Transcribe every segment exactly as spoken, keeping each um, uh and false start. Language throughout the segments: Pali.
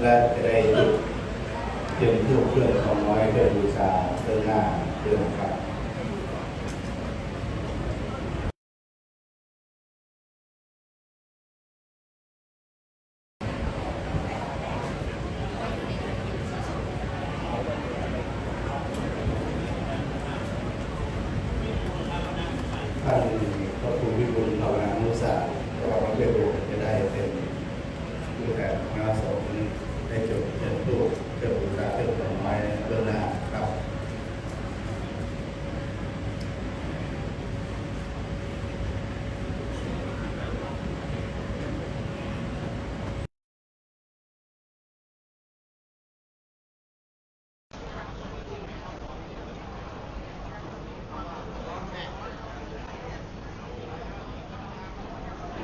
และจะได้จุดเทียนธูปเครื่องทองน้อยเครื่องบูชาเบื้องหน้าด้วยนะครับ ท่านพระครูวิบูลย์ภาวนานุสาสน์ เจ้าวัดเวโบจะได้เป็นผู้แทนคณะสงฆ์ได้จุดเทียนธูปเครื่องบูชาเครื่องดอกไม้เบื้องหน้าครับ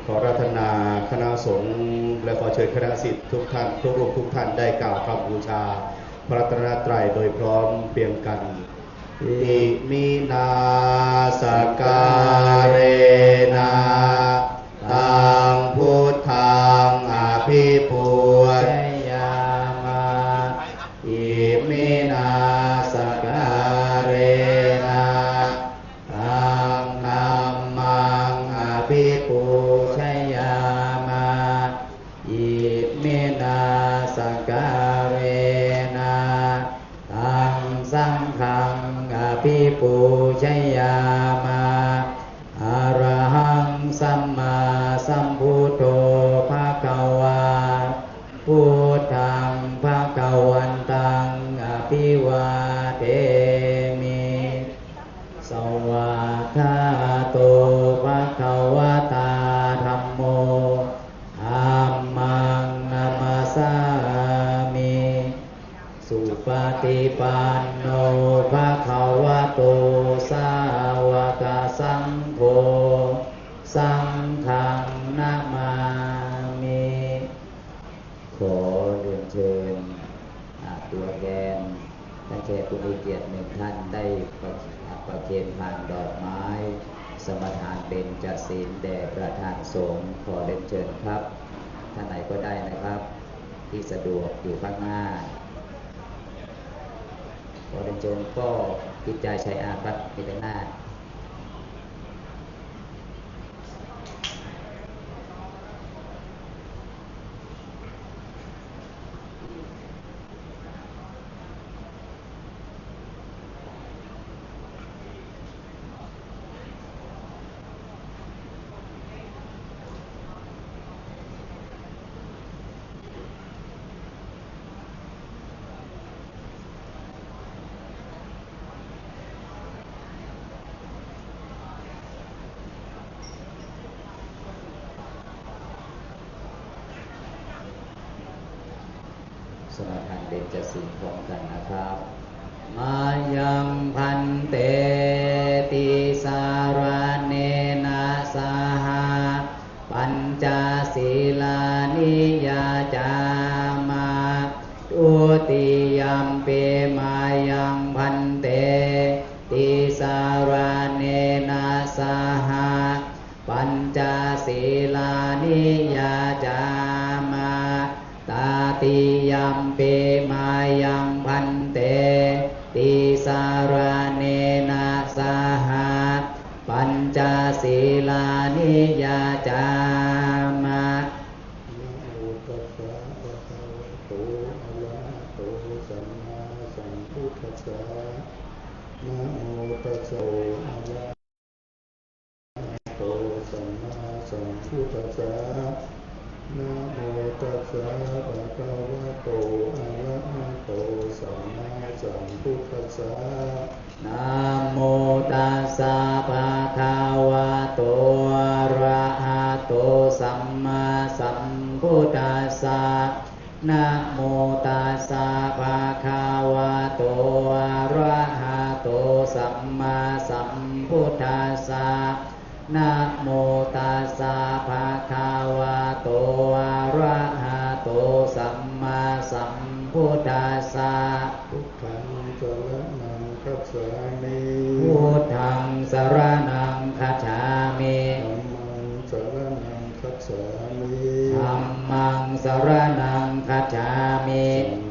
ขออาราธนาคณะสงฆ์ และขอเชิญคณะศิษย์ทุกท่าน ทุกรูปทุกท่านได้กล่าวคำบูชาพระรัตนตรัยโดยพร้อมเพรียงกัน Iminā sakkārena taṃ buddhaṃ abhipūjayāma. Iminā sakkārena taṃ dhammaṃ abhipūjayāma. Iminā sakkārena taṃ saṅghaṃ abhipūjayāma. Arahaṃ sammāsambuddho bhagavā, buddhaṃ bhagavantaṃ abhivādemi. Svākkhāto bhagavatā dhammo, dhammaṃ namassāmi. Supaṭipanno bhagavato sāvakasaṅgho, saṅghaṃ namāmi. ขอเรียนเชิญ อ่า ตัวแทน ท่านแขกผู้มีเกียรติหนึ่งท่านได้ประ อ่า ประเคนพานดอกไม้ สมาทานเบญจศีลแด่ประธานสงฆ์ ขอเรียนเชิญครับ ท่านไหนก็ได้นะครับ ที่สะดวกอยู่ข้างหน้า ขอเรียนเชิญป้อกิจจาชัยอาภัทร มีด้านหน้า สมาทานเบญจศีลพร้อมกันนะครับ Mayaṃ bhante tisaraṇena saha pañca sīlāni yācāma. Dutiyampi mayaṃ bhante tisaraṇena saha pañca sīlāni yācāma. Tatiyampi mayaṃ bhante tisaraṇena saha pañca sīlāni yācāma. Namo tassa bhagavato arahato sammāsambuddhassa. Namo tassa arahato sammāsambuddhassa. Namo tassa bhagavato arahato sammāsambuddhassa. Namo tassa bhagavato arahato sammāsambuddhassa. Namo tassa bhagavato arahato sammāsambuddhassa. Namo tassa bhagavato arahato sammāsambuddhassa. Buddhaṃ saraṇaṃ gacchāmi. Buddhaṃ saraṇaṃ gacchāmi. Dhammaṃ saraṇaṃ gacchāmi. gacchāmi. Dhammaṃ saraṇaṃ gacchāmi.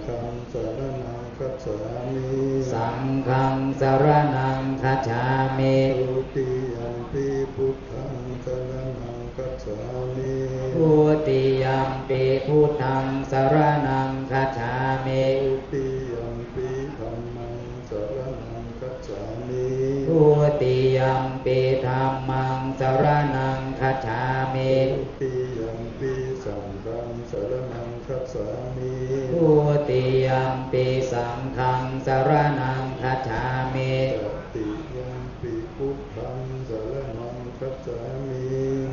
Saṅghaṃ saraṇaṃ gacchāmi. Saṅghaṃ saraṇaṃ gacchāmi. Dutiyampi buddhaṃ saraṇaṃ gacchāmi. Dutiyampi buddhaṃ saraṇaṃ gacchāmi. Dutiyampi dhammaṃ saraṇaṃ gacchāmi. Dutiyampi dhammaṃ saraṇaṃ gacchāmi. Dutiyampi saṅghaṃ saraṇaṃ gacchāmi. Dutiyampi saṅghaṃ saraṇaṃ gacchāmi. Tatiyampi buddhaṃ saraṇaṃ gacchāmi.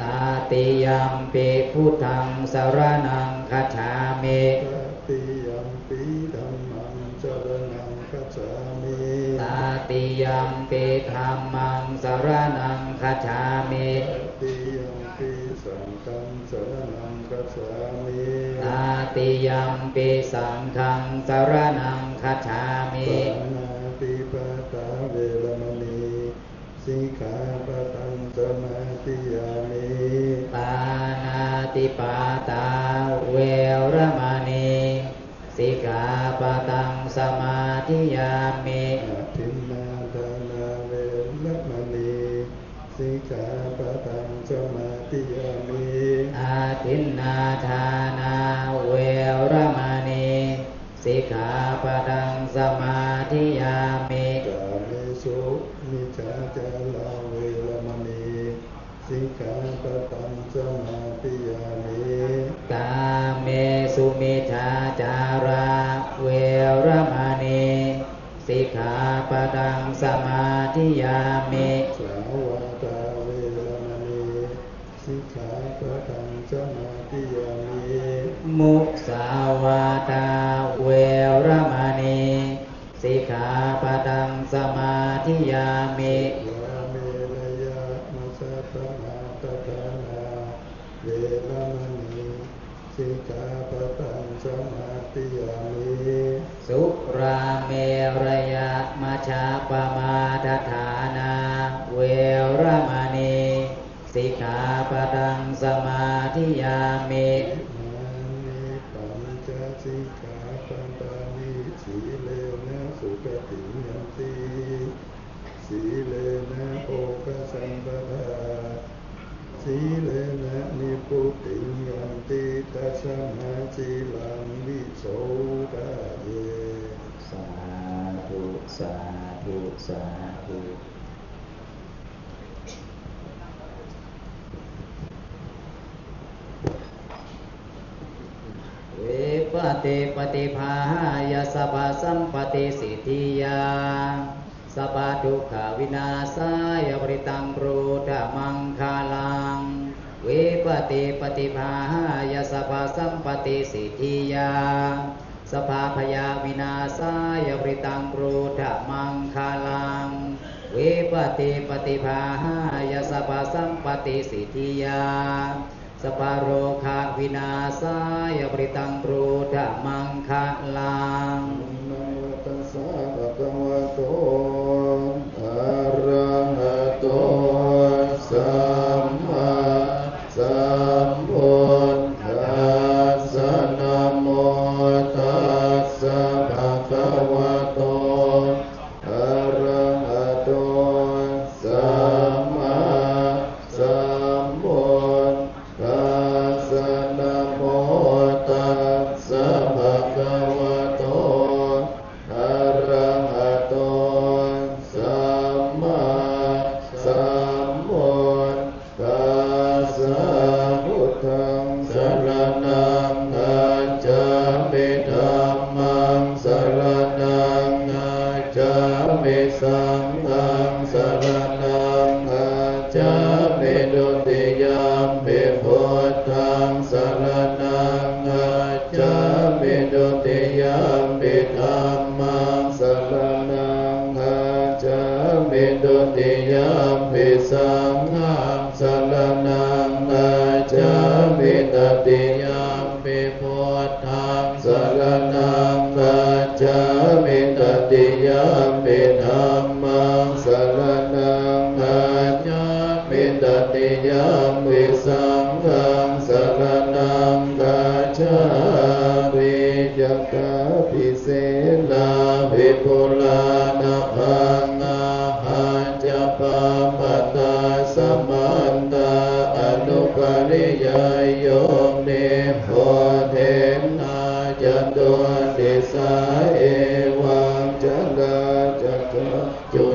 Tatiyampi buddhaṃ saraṇaṃ gacchāmi. Tatiyampi dhammaṃ saraṇaṃ gacchāmi. Tatiyampi dhammaṃ saraṇaṃ gacchāmi. Tatiyampi saṅghaṃ saraṇaṃ gacchāmi. Tatiyampi saṅghaṃ saraṇaṃ gacchāmi. Pāṇātipātā veramaṇī sikkhāpadaṃ samādiyāmi. Pāṇātipātā veramaṇī sikkhāpadaṃ samādiyāmi. Adinnādānā veramaṇī sikkhāpadaṃ samādiyāmi. Adinnādānā veramaṇī sikkhāpadaṃ samādiyāmi. Kāmesu micchācārā veramaṇī sikkhāpadaṃ samādiyāmi. Kāmesu micchācārā veramaṇī sikkhāpadaṃ samādiyāmi. Musāvādā veramaṇī sikkhāpadaṃ samādiyāmi. Musāvādā veramaṇī sikkhāpadaṃ samādiyāmi. Surāmerayamajjapamādaṭṭhānā veramaṇī sikkhāpadaṃ samādiyāmi. Surāmerayamajjapamādaṭṭhānā veramaṇī sikkhāpadaṃ samādiyāmi. Imāni pañca sikkhāpadāni. Sīlena sugatiṃ yanti, sīlena bhogasampadā, sīlena nibbutiṃ yanti, tasmā sīlaṃ visodhaye. Sādhu, sādhu, sādhu. Vipattipaṭibāhāya sabbasampattisiddhiyā sabbadukkhavināsāya parittaṃ brūtha maṅgalaṃ. Vipattipaṭibāhāya sabbasampattisiddhiyā sabbabhayavināsāya parittaṃ brūtha maṅgalaṃ. Vipattipaṭibāhāya sabbasampattisiddhiyā sabbarogavināsāya parittaṃ brūtha maṅgalaṃ. Namo tassa bhagavato arahato sammāsambuddhassa. Namo tassa bhagavato arahato sammāsambuddhassa. Namo tassa bhagavato arahato sammāsambuddhassa. Buddhaṃ saraṇaṃ gacchāmi. Dhammaṃ saraṇaṃ gacchāmi. Saṅghaṃ saraṇaṃ gacchāmi. Dutiyampi buddhaṃ saraṇaṃ gacchāmi. Dutiyampi dhammaṃ saraṇaṃ gacchāmi. Dutiyampi saṅghaṃ saraṇaṃ gacchāmi. Tatiyampi buddhaṃ saraṇaṃ gacchāmi. Tatiyampi dhammaṃ saraṇaṃ gacchāmi. Tatiyampi saṅghaṃ saraṇaṃ Yathāpi sīlā vipulā, na bhaṇāhacca pāpatā, samantā anupariyayonī, bodhena catuddisā evaṃ, carācakā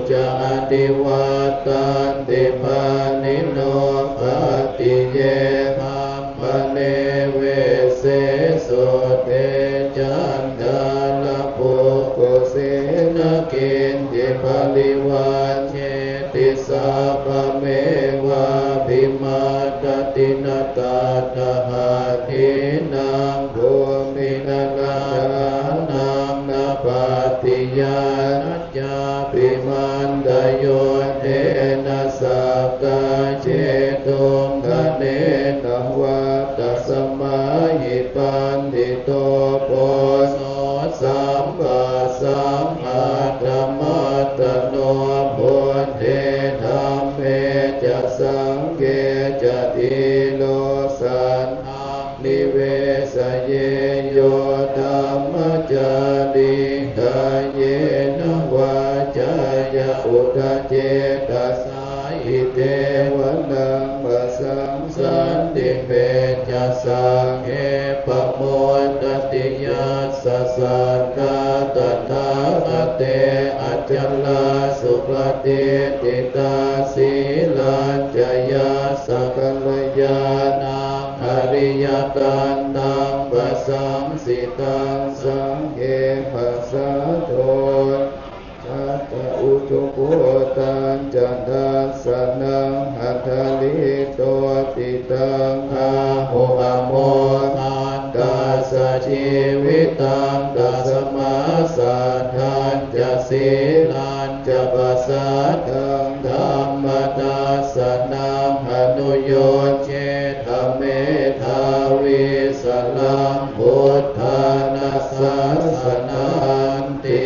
ca adhivattanti, pāṇino pattiye brahmane, vesesothe caṇḍālapukkuse, na kiñci parivajjeti, sabbamevābhimatati. Na tattha hatthīnaṃ bhūmi, na gajānaṃ, na pattiyā, na cāpi mandayo, tena sabbā jetuṃ gaṇena vata. Samāhi paṇḍito poso, sambhassaṃ attamattano, buddhe dhamme ca saṅghe ca, dhīro saddhaṃ nivesaye. Yo dhammacārī, kāyena vācāya uda cetasā, icceva naṃ vasaṃ santi, pecca saṅghe pamodati. Yassa saṅghā tathāgate, acalā supatiṭṭhitā, sīlacca yassa kalyāṇaṃ, ariyakantaṃ pasaṃsitaṃ, saṅghe pasādo paccassa, ujuko tañca dassanaṃ, hadaliko cittaṃ āhu, amogham tassa jīvitaṃ. Tasmā saddhañca sīlañca, pasādhaṃ dhammadassanaṃ, anuyojjetha medhāvī, saraṃ buddhāna sāsananti.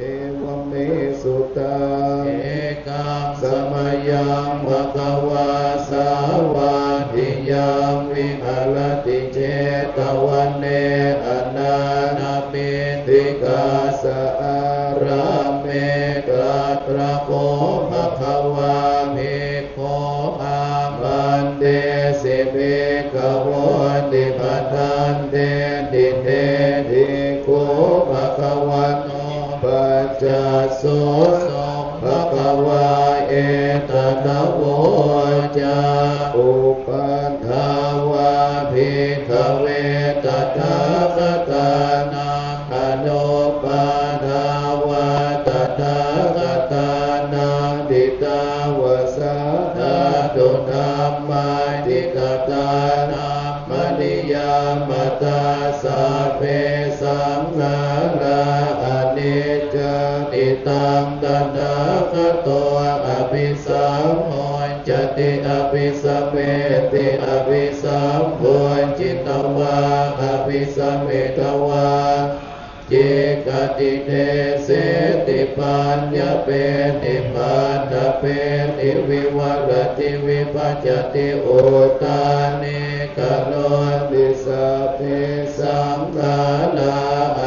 Evaṃ me sutaṃ. Ekaṃ samayaṃ bhagavā sāvatthiyaṃ viharati jetavane anāthapiṇḍikassa ārāme. Tatra kho bhagavā bhikkhū āmantesi bhikkhavoti. Bhadanteti. Te bhikkhū bhagavato paccassosuṃ. Bhagavā etadavoca. Uppādā vā bhikkhave tathāgatānaṃ, anuppādā vā tathāgatānaṃ, ṭhitāva sā dhātu dhammā ṭhitā tā dhammaniyāmatā: sabbe saṅkhārā aniccāti. Taṃ tathāgato abhisambujjhati abhisameti. Abhisambujjhitvā abhisamitvā cikkati deseti paññapeti paṭṭhapeti vivarati vibhajati uttānīkaroti: sabbe saṅkhārā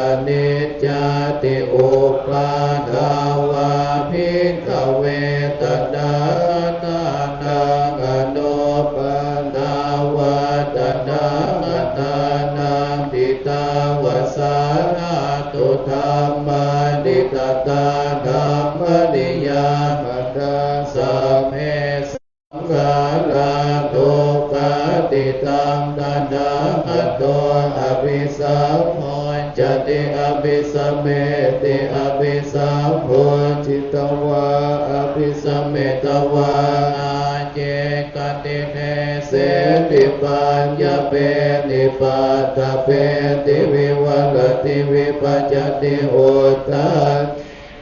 aniccāti. Uppādā vā bhikkhave tathāgatānaṃ, anuppādā vā tathāgatānaṃ, ṭhitāva sā dhātu dhammā ṭhitā tā dhammaniyāmatā: sabbe saṅkhārā dukkhāti. Taṃ tathāgato abhisambujjhati abhisameti. Abhisambujjhitvā abhisamitvā ācikkati deseti paññapeti paṭṭhapeti vivarati vibhajati uttānī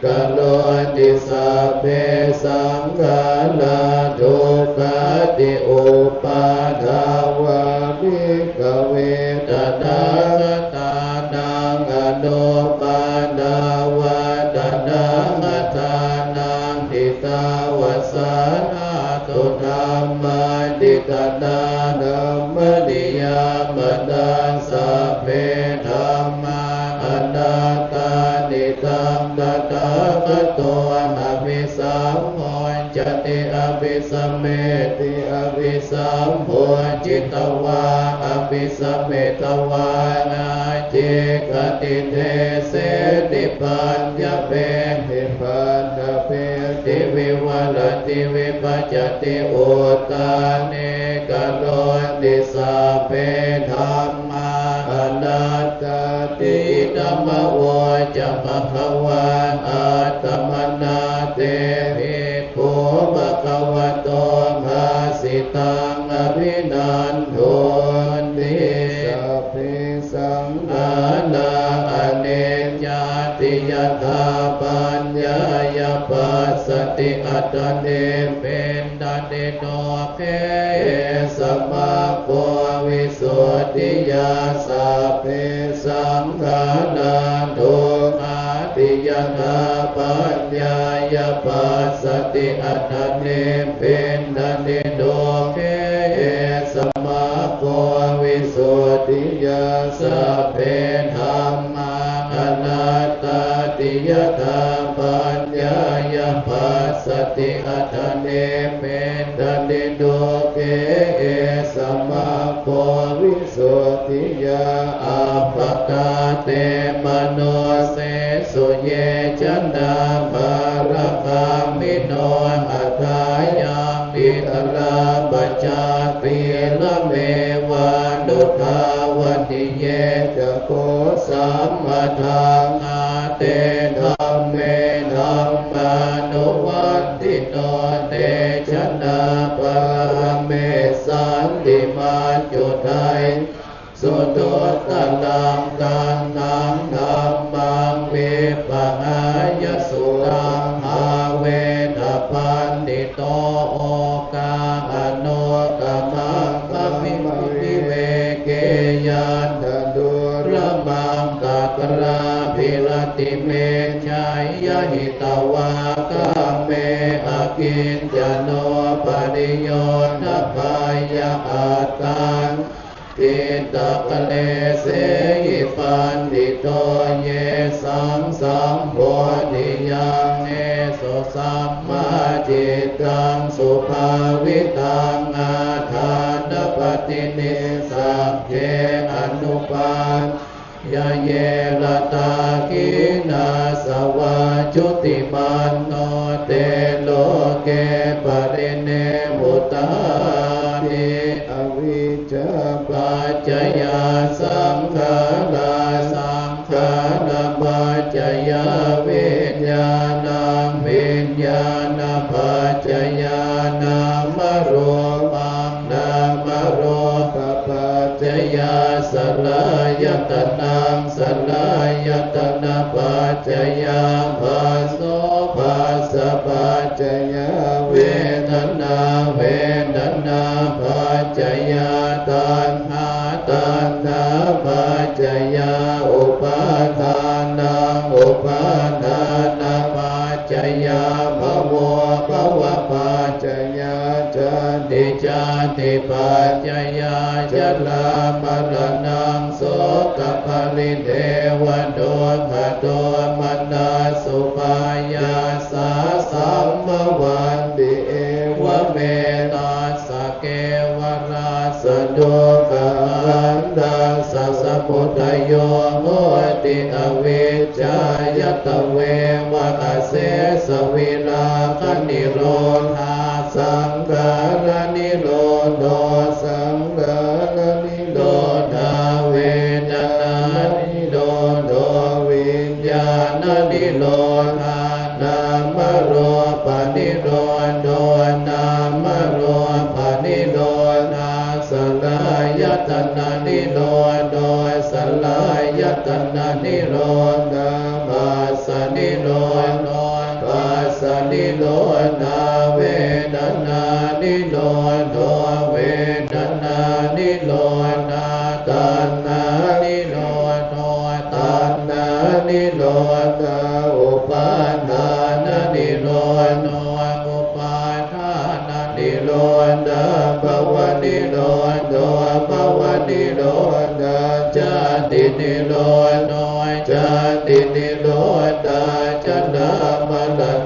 karoti: sabbe saṅkhārā dukkhāti. Uppādā vā bhikkhave tathāgatānaṃ, anuppādā vā tathāgatānaṃ, ṭhitāva sā dhātu dhammā ṭhitā tā dhammaniyāmatā: abhisammuccati abhisameti, abhisammuccitvā abhisamitvā ācikkhati deseti paññapeti paṭṭhapeti vivarati vibhajati uttānīkaroti sabbe dhammā anattāti. Idamavoca bhagavā. Attamanā te bhikkhū bhagavato bhāsitaṃ abhinandunti. Sabbe saṅkhārā aniccāti yathāpaññāya passati. Atha nibbindati dukkhe esa maggo visuddhiyā. Sabbe saṅkhārā dukkhāti yathāpaññāya passati. Atha nibbindati dukkhe esa maggo visuddhiyā. Sabbe dhammā anattāti yathāpaññāya passati. Atha nibbindati dukkhe esa maggo visuddhiyā. Appakā te manussesu ye janā māragāmino athāyaṃ vitarā pacchā sīlamevānudhāvati. Ye ca kho sammadakkhā te dhamme dhammānuvattino te janā pāramessanti maccudaiya suduṭṭhaṃ. Taṇhaṃ dhammaṃ vippahāya suttabhāvena paṇḍito okā anukamakaṃ brahmavivekiyattha dullabhaṃ tatrābhiratimiccheyya hitvā kāme akiñcano pariyodapeyya attānaṃ cittakallesehi paṇḍito yesaṃ sambodhiyaṃ eso sammā cittaṃ subhāvitaṃ āṭānāpaṭinissaggī anupādā ya ye ratā khīṇāsavā jutimanto te loke parinibbutāti. Avijjāpaccayā saṅkhārā, saṅkhārapaccayā viññāṇaṃ, viññāṇapaccayā nāmarūpaṃ, nāmarūpapaccayā saḷāyatanaṃ, saḷāyatanapaccayā phasso, phassapaccayā vedanā, vedanāpaccayā taṇhā, taṇhāpaccayā upādānaṃ, upādānapaccayā bhavo, bhavapaccayā jāti, jātipaccayā jarāmaraṇaṃ sokaparidevadukkhadomanassupāyāsā sambhavanti. Evametattha kevalassa dukkhakkhandhassa samudayo hoti avijjāya, tveva asesavirāganirodhā saṅkhāranirodho, saṅkhāranirodhā vedanānirodho, viññāṇanirodhā nāmarūpanirodho, nāmarūpanirodhā saḷāyatananirodho, saḷāyatananirodhā phassanirodho, phassanirodhā vedanānirodho, vedanānirodhā taṇhānirodho, taṇhānirodhā upādānanirodho, upā dānanirodhā bhavanirodho, bhavanirodhā jātinirodho, jātinirodhā jarāmaraṇa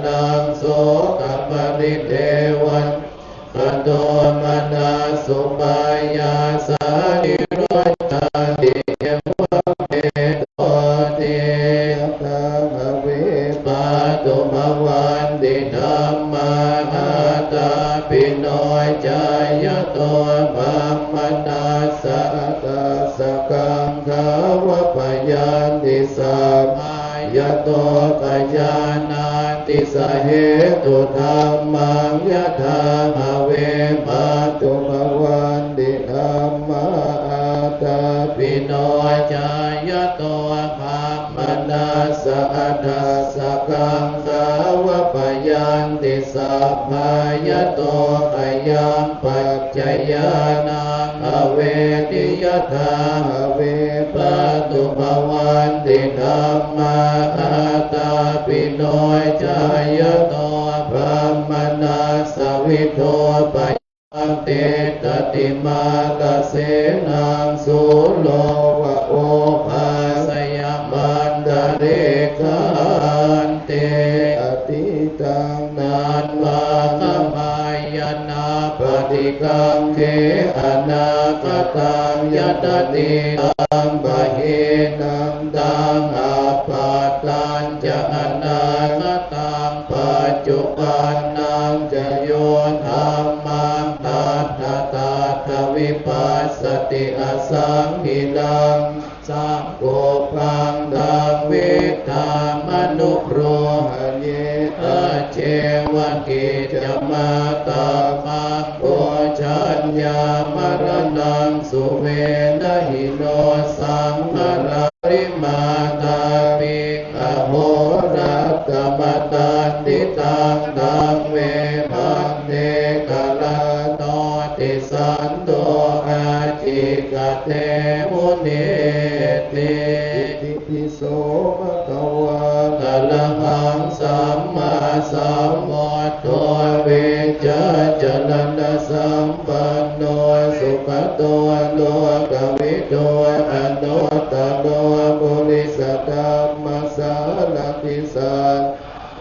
Yassa niruddhanti evametodhi. Yathā have pātubhavan ti dhammā ātāpino ca yato brāhmaṇassa athassa gaṅgāvabhayanti sabbā yato pajānāti sahetu dhammaṃ. Yathā have pātubhavan ti dhammā ātāpino ca yato brāhmaṇassa athassa gaṅgāvabhayanti sabbā yato khayaṃ paccayānaṃ aveti. Yathā have pātubhavan ti dhammā ātāpino ca yato brāhmaṇassa vidhūpayaṃ tiṭṭhati mārasenaṃ sūro va obhāsayamantalikkhanti. Atītaṃ natvāgameyya nappaṭikaṅkhe anāgataṃ. Yadatītaṃ pahīnantaṃ appattañca anāgataṃ paccuppannañca yo dhammaṃ tattha tattha vipassati asaṃhiraṃ saṅkuppaṃ taṃ viddhā manubrūhaye. Ajjeva kiccamātappaṃ ko jaññā maraṇaṃ suve na hi no saṃ marimātāpiṃ ahorattamatanditaṃ taṃ ve bhaddekarattoti santo ācikkhate munīti. Itipi so bhagavā arahaṃ sammāsambuddho vijjācaraṇasampanno sugato lokavidū anuttaro purisadammasārathi satthā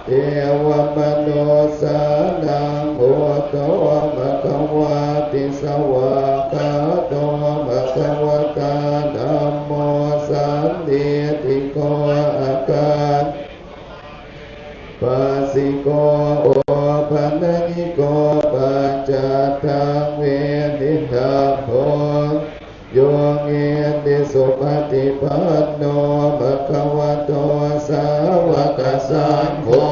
devamanussānaṃ buddho bhagavāti. Svākkhāto bhagavatā dhammo sandiṭṭhiko akā passiko opanayiko paccattaṃ veditabbo viññūhīti. Supaṭipanno bhagavato sāvakasaṅgho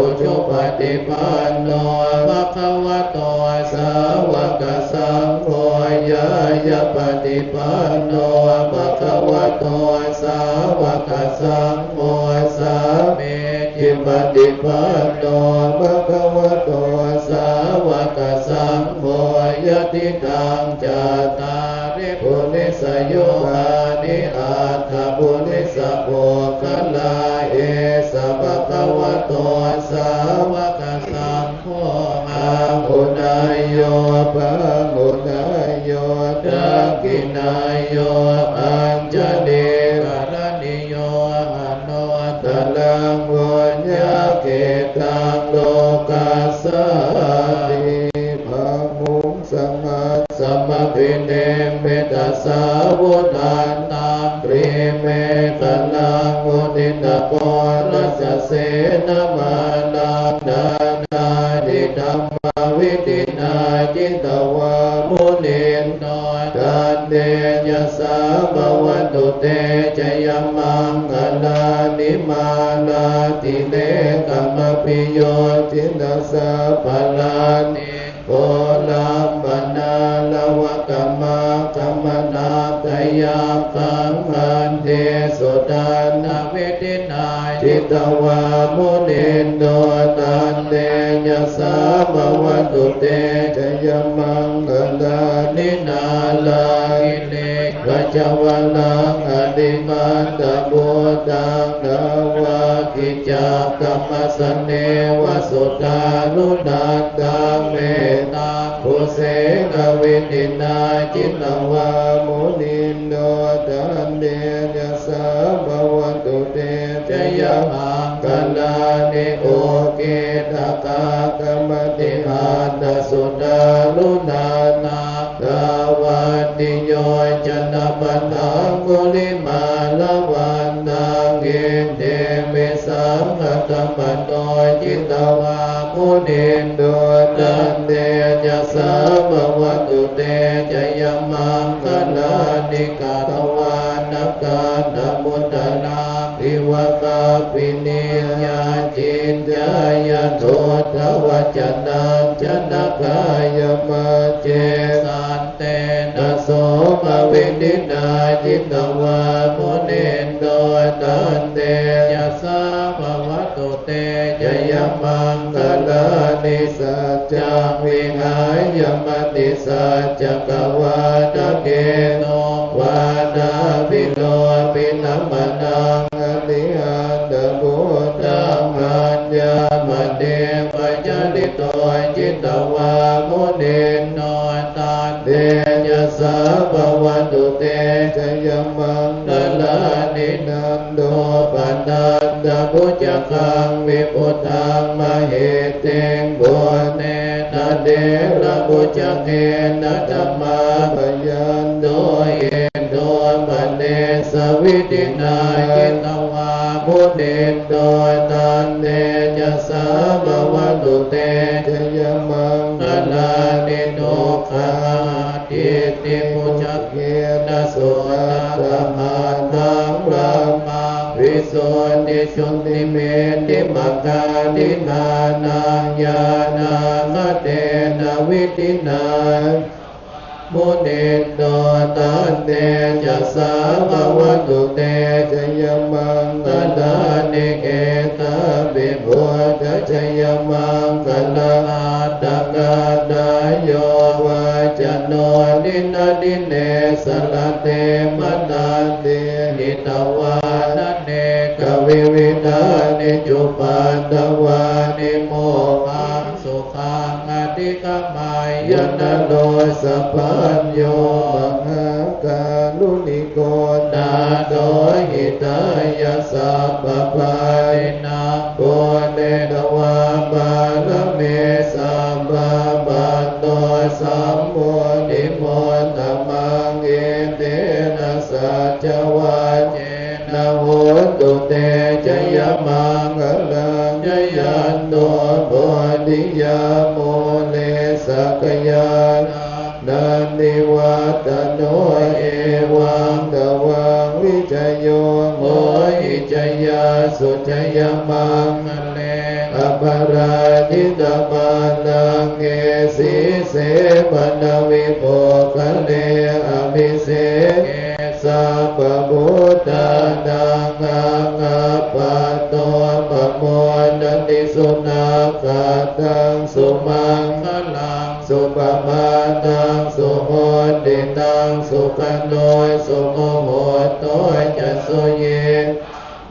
ujupaṭipanno bhagavato sāvakasaṅgho ñāyapaṭipanno bhagavato sāvakasaṅgho sāmī cipaṭipanno bhagavato sāvakasaṅgho yadidaṃ cattāri purisayugāni aṭṭha purisapuggalā esa bhagavato sāvakasaṅgho āhuneyyo pāhuneyyo dakkhiṇeyyo añjalikaraṇī yo anuttaraṃ puññakkhettaṃ lokassāti. Bāhuṃ sahassamabhinimmitasāvudhantaṃ grīmekhalaṃ uditaghorasasenamāraṃ dānādidhammavidhinā jitavā munindo tantejasā bhavatu te jayamaṅgalāni. Mārātirekamabhiyujjhitasabbarattiṃ ghorampanāḷavakamakkhamathaddhayakkhaṃ khantīsudantavidhinā jitavā munindo tantejasā bhavatu te jayamaṅgalāni. Nāḷāgiriṃ gajavaraṃ atimattabhūtaṃ dāvaggicakkamasanīva sudāruṇantaṃ mettambusekavidhinā jitavā munindo tantejasā bhavatu te jayamaṅgalāni. Ukkhittakhaggamatihatthasudāruṇantaṃ dāvag Sāvakaṃ aṅgulimālavantaṃ iddhībhisaṅkhatamano jitavā munindo tantejasā bhavatu te jayamaṅgalāni. Katvāna kaṭṭhamudaraṃ iva gabbhinīyā ciñcāya duṭṭhavacanaṃ janakāyamajjhe santena somavidhinā jitavā munindo tantejasā bhavatu te jayamaṅgalāni. Saccaṃ vihāya matisaccakavādaketuṃ vādābhiropitamanaṃ atiandhabhūtaṃ paññāpadīpajalito jitavā munindo tantejasā bhavatu te jayamaṅgalāni. Nandopanandabhujagaṃ vibudhaṃ mahiddhiṃ puttena therabhujagena damāpayanto iddhūpadesavidhinā jitavā munindo tantejasā bhavatu te jayamaṅgalāni. Duggāhadiṭṭhibhujagena sudaṭṭhahatthaṃ brahmaṃ visuddhijutimiddhibakābhidhānaṃ ñāṇāgadena vidhinā munindo tantejasā bhavatu te jayamaṅgalāni. Etāpi buddhajayamaṅgalaaṭṭhagāthā yo vācano dinadine sarate matandī hitvānanekavividhāni cupaddavāni mokkhaṃ sukhaṃ adhigameyya naro sapañño. Mahākāruṇiko nātho hitāya sabbapāṇinaṃ pūretvā pāramī sabbā patto sambodhimuttamaṃ etena saccavajjena hotu te jayamaṅgalaṃ. Jayanto bodhiyā mūle sakyānaṃ nandivaḍḍhano evaṃ tvaṃ vijayo hohi jayassu jayamaṅgale aparājitapallaṅke sīse paṭhavipokkhare abhiseke sabbabuddhānaṃ aggappatto pamodati. Sunakkhattaṃ sumaṅgalaṃ supabhātaṃ suhuṭṭhitaṃ sukhaṇo sumuhutto ca suyiṭṭhaṃ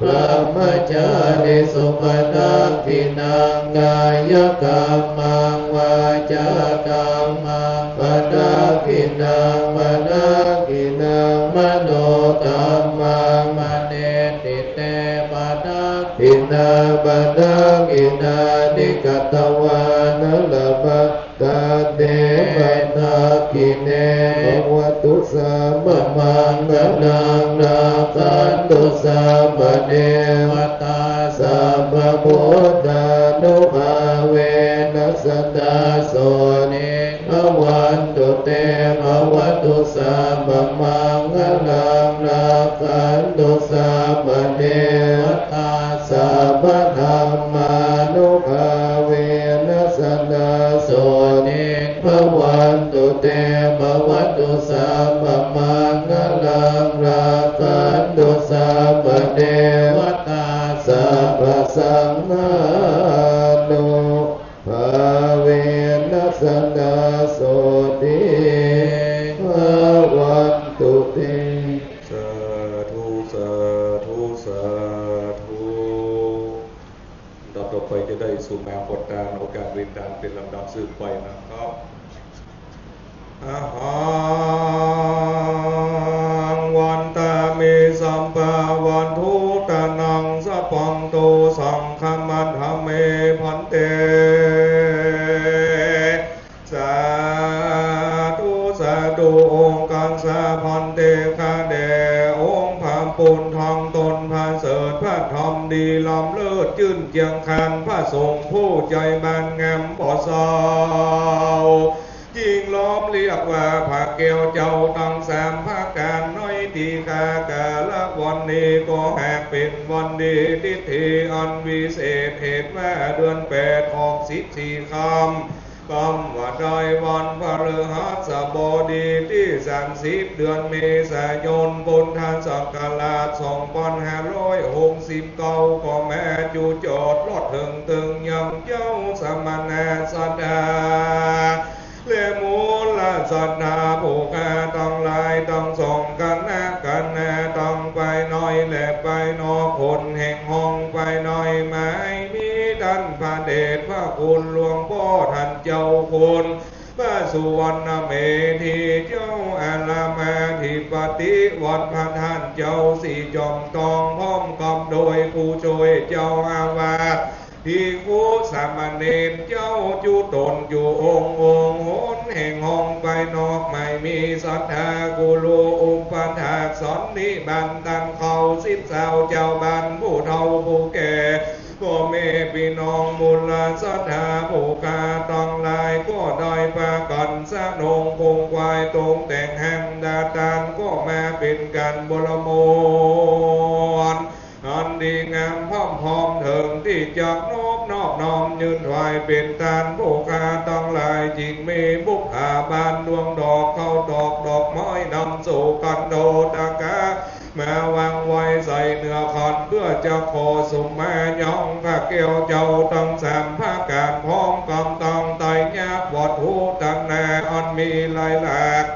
brahmacārisu. Padakkhiṇaṃ kāyakammaṃ vācākammaṃ padakkhiṇaṃ padakkhiṇaṃ manokammaṃ paṇidhī te padakkhiṇā padakkhiṇāni katvāna labhantatthe padakkhiṇe. Bhavatu sabbamaṅgalaṃ rakkhantu sabbadevatā sabbabuddhānubhāvena sadā sotthī bhavantu te. Bhavatu sabbamaṅgalaṃ rakkhantu sabbadevatā sabbadhammānubhāvena sadā sotthī bhavantu te. Bhavatu sabbamaṅgalaṃ rakkhantu sabbadevatā sabbasaṅghānu bhāvena sadā sotthī bhavantu te. Sādhu, sādhu, sādhu. ลำดับต่อไปจะได้สวดมนต์บททาน โอกาสเรียนทานเป็นลำดับสืบไปนะครับ Ahaṃ vandāmi sabbabuddhānaṃ sabbaṃ saṅghaṃ namassāmi bhante. Sādhu, sādhu, โอกาส สา ภันเต ข้าแด่องค์พระปุณธองตนประเสริฐ พระธรรมดีล้ำเลิศ จื้นเจียงคาน พระสงฆ์ผู้ใจบานงามบ่เศร้า ยิ่งล้อมเรียกว่าพระแก้วเจ้าทั้งสามประการ น้อยตีข้ากาละวันนี้ก็หากเป็นวันดี ทิศที่อันวิเศษ เหตุว่าเดือนแปดออกสิบสี่ค่ำ กำว่าได้วันพฤหัสบดีที่สามสิบ เดือนเมษายน พุทธศักราชสองพันห้าร้อยหกสิบเก้า ก็มาจุจอดรอดเถิงเถิงยังเจ้าสมณะศรัทธา และมูลศรัทธาผู้ข้าทั้งหลายทั้งสองคณะ คณะทั้งภายในและภายนอก คนแห่งห้องภายใน หมายมีท่านพระเดชพระคุณหลวงพ่อท่านเจ้าคุณ พระสุวรรณเมธีเจ้าอารามอธิปติวัด พระท่านเจ้าศรีจอมทอง พร้อมกับโดยผู้ช่วยเจ้าอาวาส ภิกขุสามเณรเจ้าจุตนอยู่องค์องค์ คนแห่งห้องภายนอก หมายมีศรัทธากูรูอุปถากสอนนิบันตันเขา สิทธิ์สาวเจ้าบ้านผู้เฒ่าผู้แก่ พ่อแม่พี่น้องมูลศรัทธาผู้ข้าทั้งหลาย ก็ได้พากันสนงคงควายตรงแต่งหังดาตาน ก็มาเป็นการบรมนอันดีงามพร้อมพร้อมเถิง ที่จะนอบนอบน้อมยื่นถวายเป็นทานผู้ข้าทั้งหลาย จึงมีบุปผาบานดวงดอกข้าวตอกดอกไม้นำสู่คันโทตกะ มาวางไว้ใส่เนื้อขัน เพื่อจะขอสมมายังพระแก้วเจ้าทั้งสามประการ พร้อมกับตั้งไตรยวัตถุนานาอันมีหลายหลาก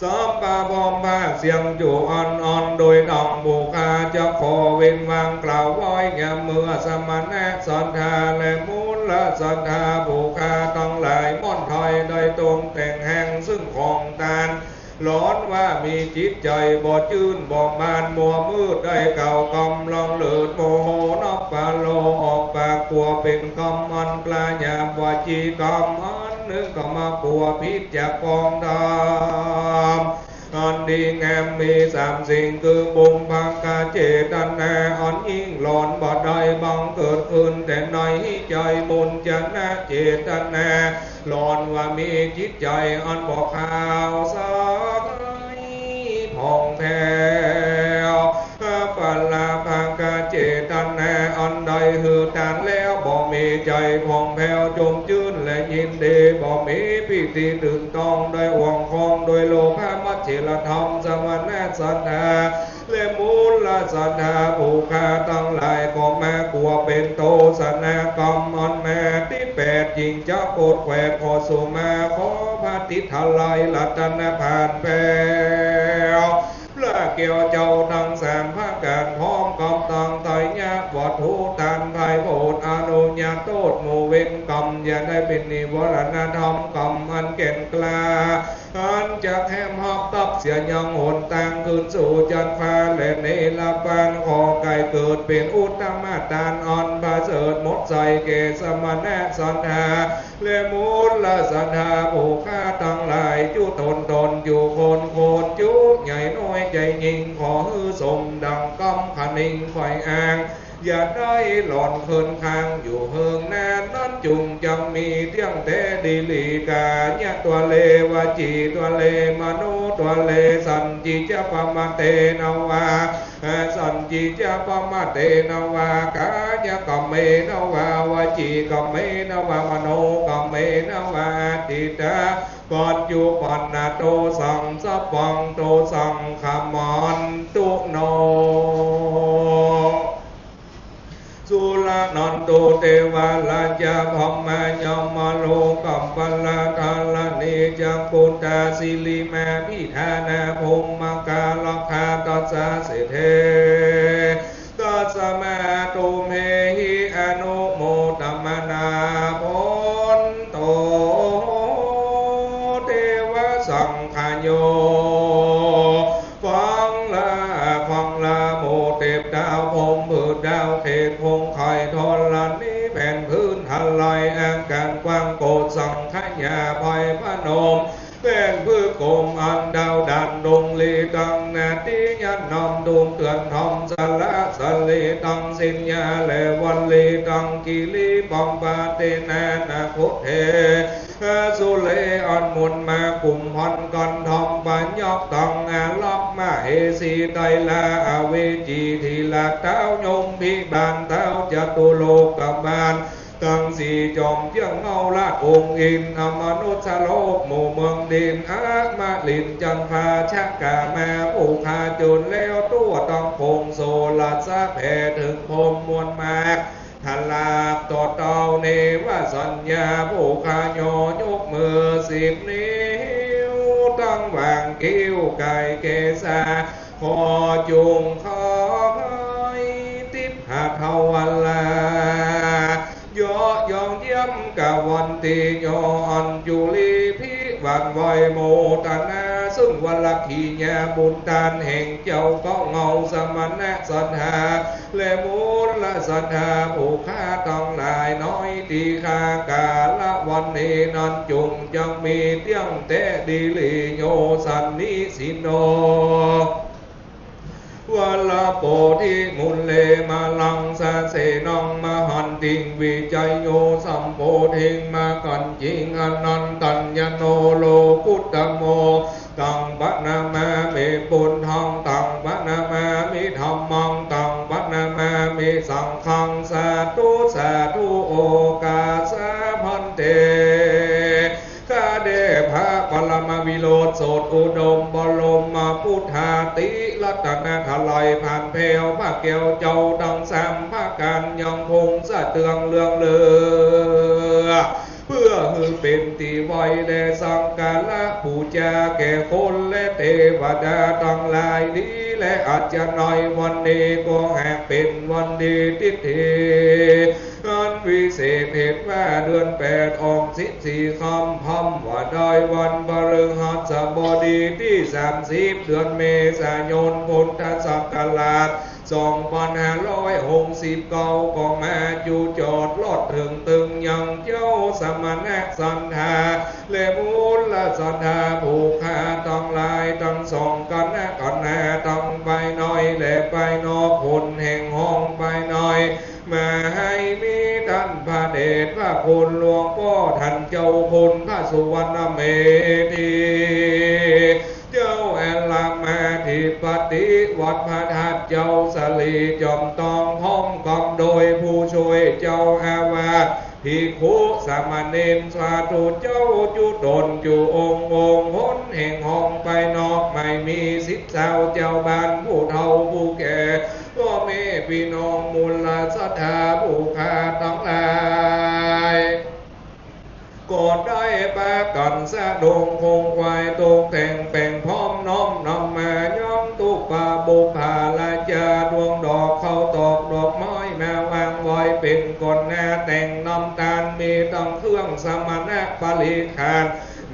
สัพพะพรหมเสียงอยู่อ่อนๆ โดยดองบูชา จะขอเว้นวางกล่าวไว้ ยามเมื่อสมณะศรัทธาและมูลศรัทธาผู้ข้าทั้งหลาย ม่อนถอยได้ตรงแต่งแห่งซึ่งของทาน ร้อนว่ามีจิตใจบ่จื้นบ่ม่าน มัวมืดได้กล่าวกำลังเลิศ โมโหนับปาโล ออกปากกลัวเป็นกรรมอันปลาหยาบ วจีกรรมอันหนึ่งก็มากลัวผิดจากกองธรรม อันดีงามมีสามสิ่ง คือบุพกเจตนาอันยิ่งหลอนบ่ได้บังเกิดขึ้นแต่ในใจ บุญจนะเจตนาหลอนว่ามีจิตใจอันบ่ขาวใสผ่องแผ้ว อัปปราภกเจตนาอันได้หื้อทานแล้วบ่มีใจผ่องแผ้วจมจื้นและยินดี บ่มีปีติตื่นต้องได้ห่วงคองโดยโลภะมัจฉิรธรรม สมณะศรัทธาและมูลศรัทธาผู้ข้าทั้งหลาย ก็มากลัวเป็นโทษนากรรมอันมาที่แปด ยิ่งจะโกรธแขวดขอสุมา ขอพระทิศไทยรัตนผ่านแผ้ว พระแก้วเจ้าทั้งสามประการ พร้อมกับตั้งไตรยวัตถุทานไพโพธอนุญาโทษหมู่เวรกรรม อย่าได้เป็นนิวรณธรรมกรรมอันแก่นกล้า อันจะแหมหักตับเสียยังหนทางคืนสู่จันฟ้าและเนรปาน ขอไก่เกิดเป็นอุตตมะทานอันประเสริฐหมดใสแก่สมณะศรัทธา และมูลศรัทธาผู้ข้าทั้งหลาย จุตนตนอยู่คนคนจุใหญ่น้อยใหญ่ยิ่ง ขอหื้อสมดังกำขะนิงไขว่อ้าง อย่าได้หลอนเคินค้างอยู่เฮิงนาน นั้นจุ่งจังมีเที่ยงแท้ดีหลี กายะทวะเล วจีทวะเล มโนทวะเล สัญจีจะปะมะเตนะวา อสัญจีจะปะมะเตนะวา กายะกรรมเมนะวา วจีกรรมเมนะวา มโนกรรมเมนะวา อดีตะปัจจุบันนะ โทสังสัพพัง โทสังขมันตุโน สุรนันตุเทวราชพรหมายมโลกปัลลาธรณีจักขุตาสิริมาพิธานาภุมมกาลักขาตัสสะเสเท ตัสมาตุมเหหิอนุโมทมนาภนโต เทวสังขโย ฟังลาฟังลาหมู่เทพดาวพรหม พืชดาวเขตพงไข่ธรณีแผ่นพื้นทลายอาการกว้างโกศสังขยาไพรพนม แผ่นพื้นกลมอัน ດາວດ່ານ ໂຮງລີຕາງນາຕີຍະນອມ ທຸງເຖື່ອນທອມ ສະລະສະລີຕັງ ສິນຍາ ແລະ ວັນລີຕັງ ກິລີປ້ອມປາເຕນານະໂຄເທ ອະສຸເລ ອັນມຸນມາກຸມພັນກັນທອມ ປະຍອກຕັງ ອາລັກ ມະເຫສີ ໄຕລາ ອະເວຈີ ທີລະທ້າວຍົມພິບານ ທ້າວຈະຕຸໂລກະບານ ທັງສີ່ຈອມເຈ້ງເງົາລາດອົງອິນ ອະມະນຸດສະໂລກ ໝູ່ເມືອງດິນ ອະມະລິນຈັນພາ ຊະກາມາ ຜູ້ຂ້າຈົນແລ້ວ ທົ່ວທັງໂຄງໂສລະສະແຜ່ເຖິງພົມມວນມາກ ທະລາກຕໍ່ເຕົ້າ ເນວະສັນຍາ ຜູ້ຂ້າຍໍຍົກມືສິບນິ້ວ ທັງຫວ່າງຄິ້ວກາຍເກສາ ຂໍຈົ່ງຄອຍຕິບຫາທະວາລາ ເຍາະຢອງຢ້ຽມກະວັນຕິ ຍໍອັນຈຸລີພິວານໄຫວ້ໂມທະນາ ຊຶ່ງວັນລັກຂິຍາບຸນທານແຫ່ງເຈົ້າເກົ້າເງົາ ສະມະນະສັດທາ ແລະ ມູນລະສັດທາ ຜູ້ຂ້າທັງຫຼາຍ ນ້ອຍຕີຂ້າກາລະວັນນີ້ນັ້ນ ຈົ່ງຈັກມີຕຽງແຕ່ດີຫຼີ ໂຍສັນນິສິນໂນ ວະລະໂປທິມຸນເລ ມະລັງສະເສນັງ ມະຫັນຕິງ ວິໄຈໂຍ ສຳໂພທິງ ມາກັນຈິງ ອະນັນຕັນຍະໂນ ໂລກຸດຕະໂມ ຕັງປະນະມາມິ ພຸດທັງ ຕັງປະນະມາມິ ທຳມັງ ຕັງປະນະມາມິ ສັງຄັງ ສາທຸ ສາທຸ ໂອກາສະ ພັນເຕ ຂ້າແດ່ພະປະລະມະວິໂລດ ໂສດອຸດົມ ປະລົມມະພຸດທາຕິລັດຕະນະຕະໄລ ຜ່ານແພ້ວພະແກ້ວເຈົ້າທັງສາມພະການ ຍັງຄົງສະເຕືອງເລື່ອງເຫຼືອ ເພື່ອໃຫ້ເປັນທີ່ໄຫວ້ແລະສັກກາລະບູຊາແກ່ຄົນແລະເທວະດາທັງຫຼາຍດີ ແລະອາດຈະໃນວັນນີ້ກໍຫາກເປັນວັນດີຕິດທີ ອັນວິເສດເຫດວ່າ ເດືອນແປດອອກສິບສີ່ຄ່ຳ ພຳວ່າໄດ້ວັນພະພຶຫັສະບໍດີທີສາມສິບ ເດືອນເມສາຍົນ ພຸດທະສັກກະລາດສອງພັນຫ້າຮ້ອຍຫົກສິບເກົ້າ ກໍມາຈູຈອດລອດເຖິງຕຶງຍັງເຈົ້າສະມະນະສັດທາ ແລະ ມູນລະສັດທາ ຜູ້ຂ້າທັງຫຼາຍ ທັງສອງຄະນະຄະນະ ທັງພາຍໃນ ແລະ ພາຍນອກ ຄົນແຫ່ງຫ້ອງພາຍໃນ ມາໃຫ້ມີທ່ານພະເດດພະຄຸນຫຼວງພໍ່ທ່ານເຈົ້າຄຸນພະສຸວັນນະເມທີ ເຈົ້າອາລາມາທິປະຕິວັດພະທາດ ເຈົ້າສາລີຈອມທອງ ພ້ອມກັບໂດຍຜູ້ຊ່ວຍເຈົ້າອາວາດ ພິກຂຸສາມະເນນ ສາທຸເຈົ້າຈຸຕົນຈຸອົງ ອົງຫົນແຫ່ງຫ້ອງພາຍນອກ ໄມ່ມີສິດຊາວເຈົ້າບ້ານ ຜູ້ເຖົ້າຜູ້ແກ່ ພໍ່ແມ່ພີ່ນ້ອງ ມູນລະສັດທາ ຜູ້ຂ້າທັງຫຼາຍ ກໍໄດ້ປະກັນສະດົງຄົງໄວ້ ຕົກແຕ່ງແປງພ້ອມ ນ້ອມນຳມາຍັງຕຸບະບຸບພາລາຈາ ດວງດອກເຂົ້າຕອກດອກໄມ້ ມາວາງໄວ້ເປັນກ່ອນໜ້າ ແຕ່ງນ້ຳຕານ ມີທັງເຄື່ອງສະມະນະປະລິຂານ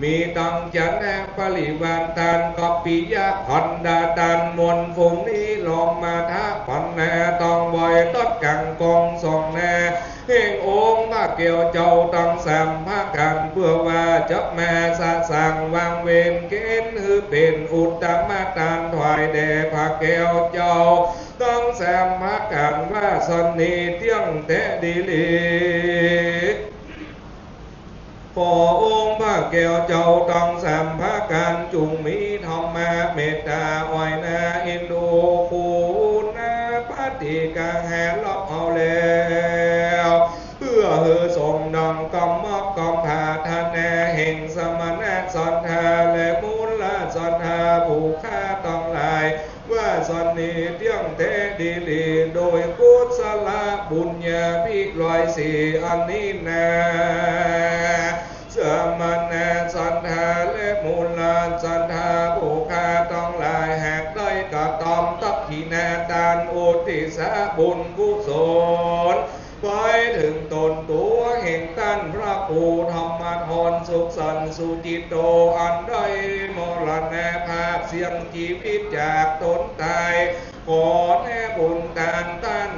ມີທັງຈັນນະປະລິວານ ທ່ານກັບປິຍະພັນດາ ທ່ານມວນຝູງນີ້ ລອມມາທະພັນນາ ຕ້ອງໄວ້ຕັດກາງກອງສອງໜ້າ ແຫ່ງອົງພະແກ້ວເຈົ້າທັງສາມພະການ ເພື່ອວ່າຈະມາສະສາງວາງເວັນເກນ ໃຫ້ເປັນອຸດຕະມະທານຖວາຍແດ່ພະແກ້ວເຈົ້າທັງສາມພະການ ວ່າສັນນີ້ຕຽງແຕ່ດີຫຼີ. ຂໍອົງພະແກ້ວເຈົ້າທັງສາມພະການ ຈົ່ງມີທຳມະເມດຕາ ອອຍໜ້າເອັນດູ ກຸນາປະຕິກາຫາລັບເອົາແລ້ວ ເພື່ອໃຫ້ສົມດັ່ງຄຳມັກຄຳປາດຖະໜາ ແຫ່ງສະມະນະສັດທາ ແລະ ມູນລະສັດທາ ຜູ້ຂ້າທັງຫຼາຍ ວ່າສັນນີ້ຕຽງແຕ່ດີຫຼີ. ໂດຍກຸສະລະບຸນຍາພິລອຍສີອັນນີ້ນາ ສະມະນະສັດທາ ແລະ ມູນລະສັດທາ ຜູ້ຂ້າທັງຫຼາຍ ຫາກໄດ້ກະທຳທັກຂິນາທານ ອຸທິດສະບຸນກຸສົນ ໄປເຖິງຕົນຕົວແຫ່ງທ່ານພະຄູທຳມະທອນ ສຸກສັນ ສຸຈິດໂຕ ອັນໄດ້ມໍລະນະພາບ ສ່ຽງຊີວິດຈາກຕົນຕາຍ ຂໍແດ່ບຸນທ່ານ ທ່ານ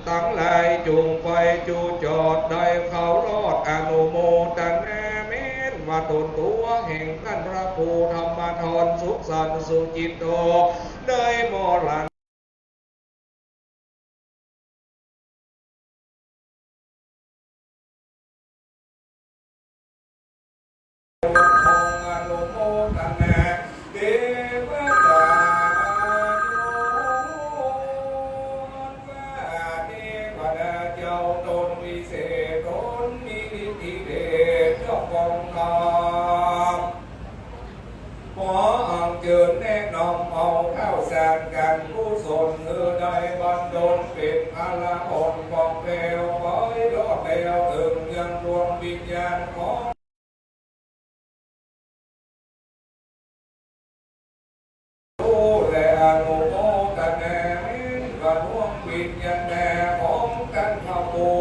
ທັງຫຼາຍ ຈົ່ງໄປຈູຈອດໄດ້ເຂົ້າລອດ ອະນຸໂມທະນາແມ່ນ ว่าตนตัวแห่งท่านพระครูธรรมธรสุขสันต์สุจิตโต ได้มรณ อนุโมทนา เทวดาว่าเทวดาเจ้าตนวิเศษตนมีฤทธิเดชเจ้าของธรรม ขออัญเชิญแนะนำเอาข้าวสารการกุศล คือได้บันดลเป็นพระละอ่อนของแก้ว ขอให้รอดแล้วถึงยังดวงวิญญาณของ และอนุโมทนาเห็นว่าดวงวิญญาณของท่านพระครู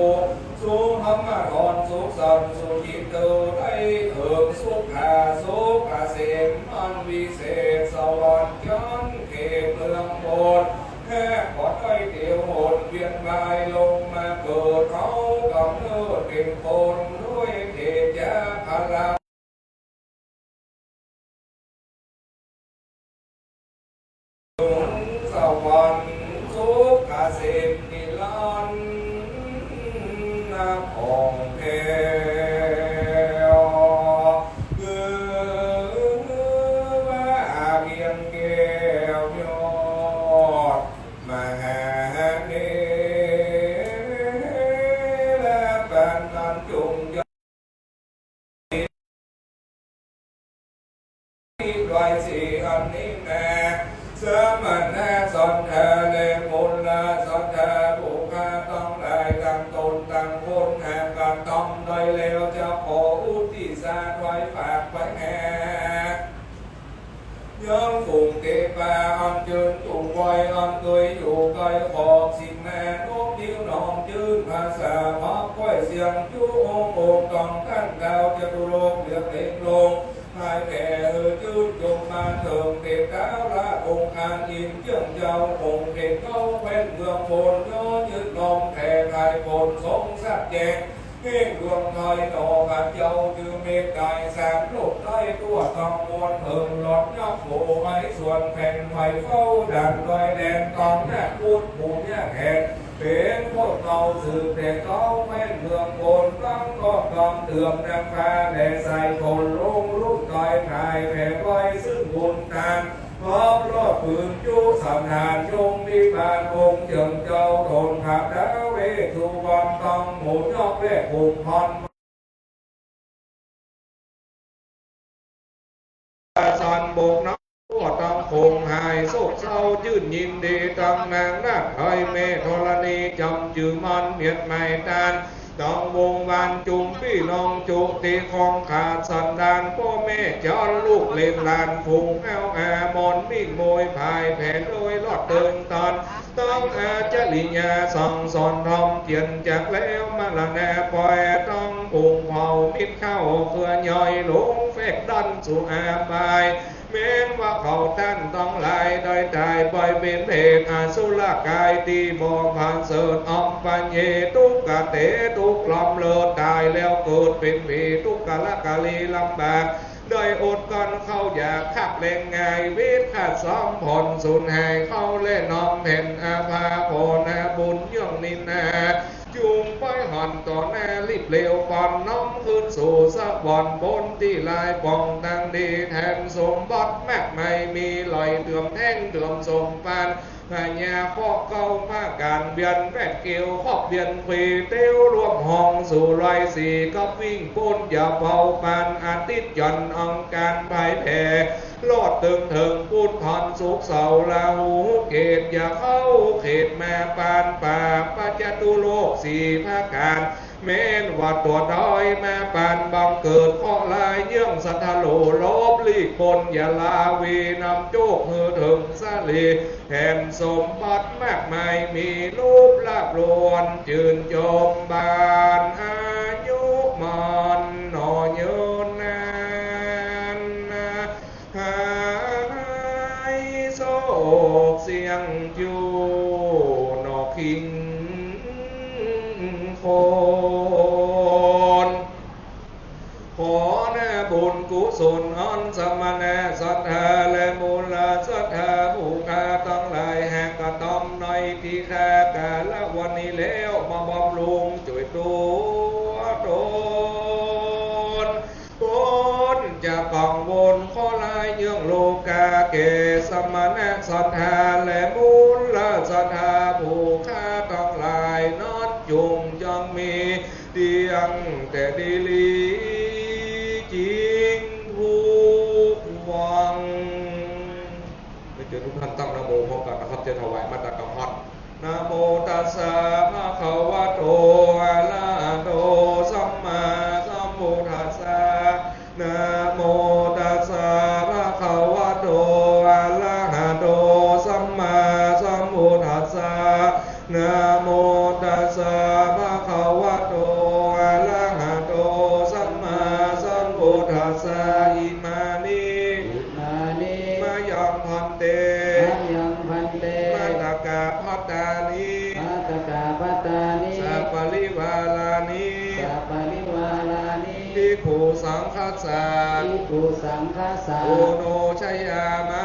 สุธรรมธรสุขสันต์สุจิตโต ได้เถิงสุขคาสุขเกษมอันวิเศษสวรรค์ชั้นเขตเมืองบน แทบขอได้เตียวหนเวียนว่ายลงมาเกิด เขากำเนิดเป็นคนด้วยเตจาพลัง สวรรค์สุขเกษมนิรันดร์ของแท้ คือว่าเพียงแก้วยอดมหาเถระ ปานนั้นจง ด้วยสี่อันนี้แล สมณะสัตถาและกุลสัตถา ผู้ข้าทั้งหลายทั้งตนทั้งคนหากกระทำได้แล้ว จะขออุทิศถวายฝากไปแห่ ยังคงเตปาอันเจิญจุงไว้ อันเคยอยู่ไกลขอบสิบแม่นกนิ้วหนอมจื้น ภาษาพับก้อยเสียงจุองค์องค์ต้องท่านดาวจตุโลกเหลืองเล็งลง หายแผ่หือจื้นจงมาเถิงเตปาราชองค์อันอินเจื้องเจ้าองค์เด็กเก้าแว่นเมืองโพนย้อนยึดลมแผ่ไทยโพนทรงสัตย์แจง เพ่งดวงไทยหนอขันเจ้า คือเมตตายสามโลกใต้ทั่วทั้งมวลเถิงหลอดยักษ์โผไว้ส่วนแผ่นไฟเฝ้าดันดอยแดนตองหน้าพุทธผู้ยากแค้น เป็นพวกเราสืบแต่เก้าแม่นเมืองบนตั้งก็กองเถื่อมนำพาและใส่คนลงรุ่งตายตายแผ่ไว้ซึ่งบุญตาน พร้อมรอดปืนจุสันหานยงวิบาลองค์เจิงเจ้าโทนพระดาเวสสุวรรณต้องหมู่ยอกแรกหกพัน สันบกน้ำทั่วต้องคงหายโศกเศร้าจื่นยินดีตั้งนางนาคไทยแม่ธรณีจำจื่อมันเมียดไม่ตาน ต้องวงวานจุมปี้น้องจุติของขาดสันดาน พ่อแม่จอนลูกเหลนหลานฝูงแอวอามอนมิ่งโมยผายแผ่โดยรอดเติงตอน ต้องอาจริยาสั่งสอนธรรมเจียนจากแล้วมรณะปล่อยต้องผงเผามิตรเข้าเครือย่อยหลงแฟกดันสู่อาบาย แม้นว่าเขาท่านต้องหลายได้ตายปล่อยเป็นเพศอสุรกายที่บ่ผ่านเสริฐอัมปะเยทุกขเตทุกข์กล่อมเลิศตายแล้วเกิดเป็นผีทุกขละกะลีลำบาก ได้อดกลั้นเข้าอยากคักแรงง่ายเวทขาดซ้อมผ่อนสูญหายเข้าและน้อมแผ่นอาภาขอนาบุญย่องนินนา จุงไปหันต่อหน้าลิบเร็วก่อนน้อมคืนสู่สวรรค์บนที่ลายป่องตังดีแทนสมบัติมากมายมีลอยเติมแท่งเติมสมปาน พญาเคราะห์เก่ามาการเวียนแวดเกลียวครอบเวียนเควเตียวรวมห้องสู่ลอยสีกับวิ่งปูนอย่าเบาปานอาทิตย์หย่อนอังคารผายแผ่รอดเติงเถิงปูนผ่อนสุขเสาราหูเกตอย่าเข้าเขตมาปานป่าปัจจตุโลกสี่ประการ แม้นว่าตัวด้อยมาปานบังเกิดเคราะห์ลายเยื่องสัทธโลลบลีกปนอย่าลาวีนำโจกหือเถิงสะเลแห่งสมบัติมากมายมีรูปลาบลวนจื่นจมบานอายุมันหนอยืนนาน หายโศกเสี้ยงจูหนอกคิงโคน ขอนาบุ ศลอันสมณะศรัทธาและมูลศรัทธาผู้ข้าทั้งหลายหากกระทำในที่ข้ากล่าววันนี้แล้วมาบำรุงช่วยตัวตน พ้นจากกังวลข้อร้ายเยื่องโลกาแก่สมณะศรัทธาและมูลศรัทธาผู้ข้าทั้งหลายนั้นจงยังมีเตียงแต่ดีลีจริงทุกวัง เรียนเชิญทุกท่านตั้งนะโมพร้อมกันนะครับ จะถวายมัตตกพัด Namo tassa bhagavato arahato sammāsambuddhassa. Namo tassa bhagavato arahato sammāsambuddhassa. Namo tassa bhagavato arahato sammāsambuddhassa. Imāni Imāni mayaṃ bhante mayaṃ bhante mattaka bhattāni mattaka bhattāni saparivārāni saparivārāni bhikkhusaṅghassa bhikkhusaṅghassa oṇojayāma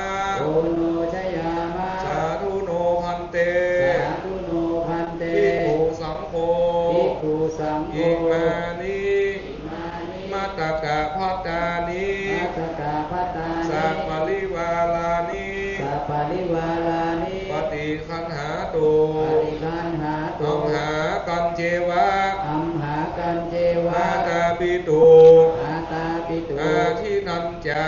oṇojayāma. Sādhu no bhante sādhu no bhante bhikkhusaṅgho bhikkhusaṅgho imāni imāni mattaka bhattāni mattaka bhattāni saparivārāni saparivārāni paṭiggaṇhātu paṭiggaṇhātu. Amhākañceva amhākañceva mātāpitu mātāpitu ādīnañca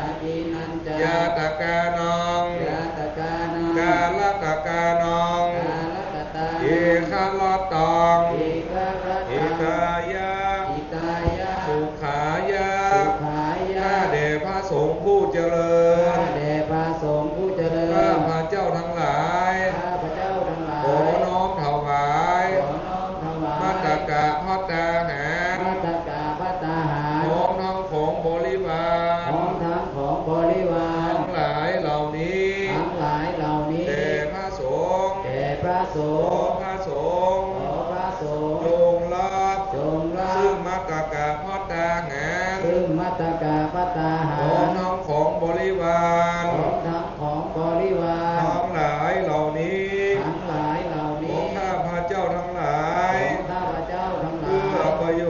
ādīnañca ñātakānaṃ ñātakānaṃ kālakatānaṃ kālakatānaṃ ekarattaṃ ekarattaṃ hitāya hitāya sukhāya sukhāya ข้าแต่พระสงฆ์ผู้เจริญ ข้าแต่พระสงฆ์ผู้เจริญ ข้าพระเจ้าทั้งหลาย ข้าพระเจ้าทั้งหลาย ขอน้อมถวาย ขอน้อมถวาย มัตตกะภัตตาหาร มัตตกะภัตตาหาร พร้อมทั้งของบริวาร พร้อมทั้งของบริวาร ทั้งหลายเหล่านี้ ทั้งหลายเหล่านี้ แด่พระสงฆ์ แด่พระสงฆ์ ขอพระสงฆ์ ขอพระสงฆ์ จงรับ จงรับ ซึ่งมัตตกะภัตตาหาร ซึ่งมัตตกะภัตตาหาร พร้อมทั้งของบริวาร พร้อมทั้งของบริวาร ทั้งหลายเหล่านี้ ทั้งหลายเหล่านี้ ของข้าพระเจ้าทั้งหลาย ของข้าพเจ้าทั้งหลาย เพื่อประโย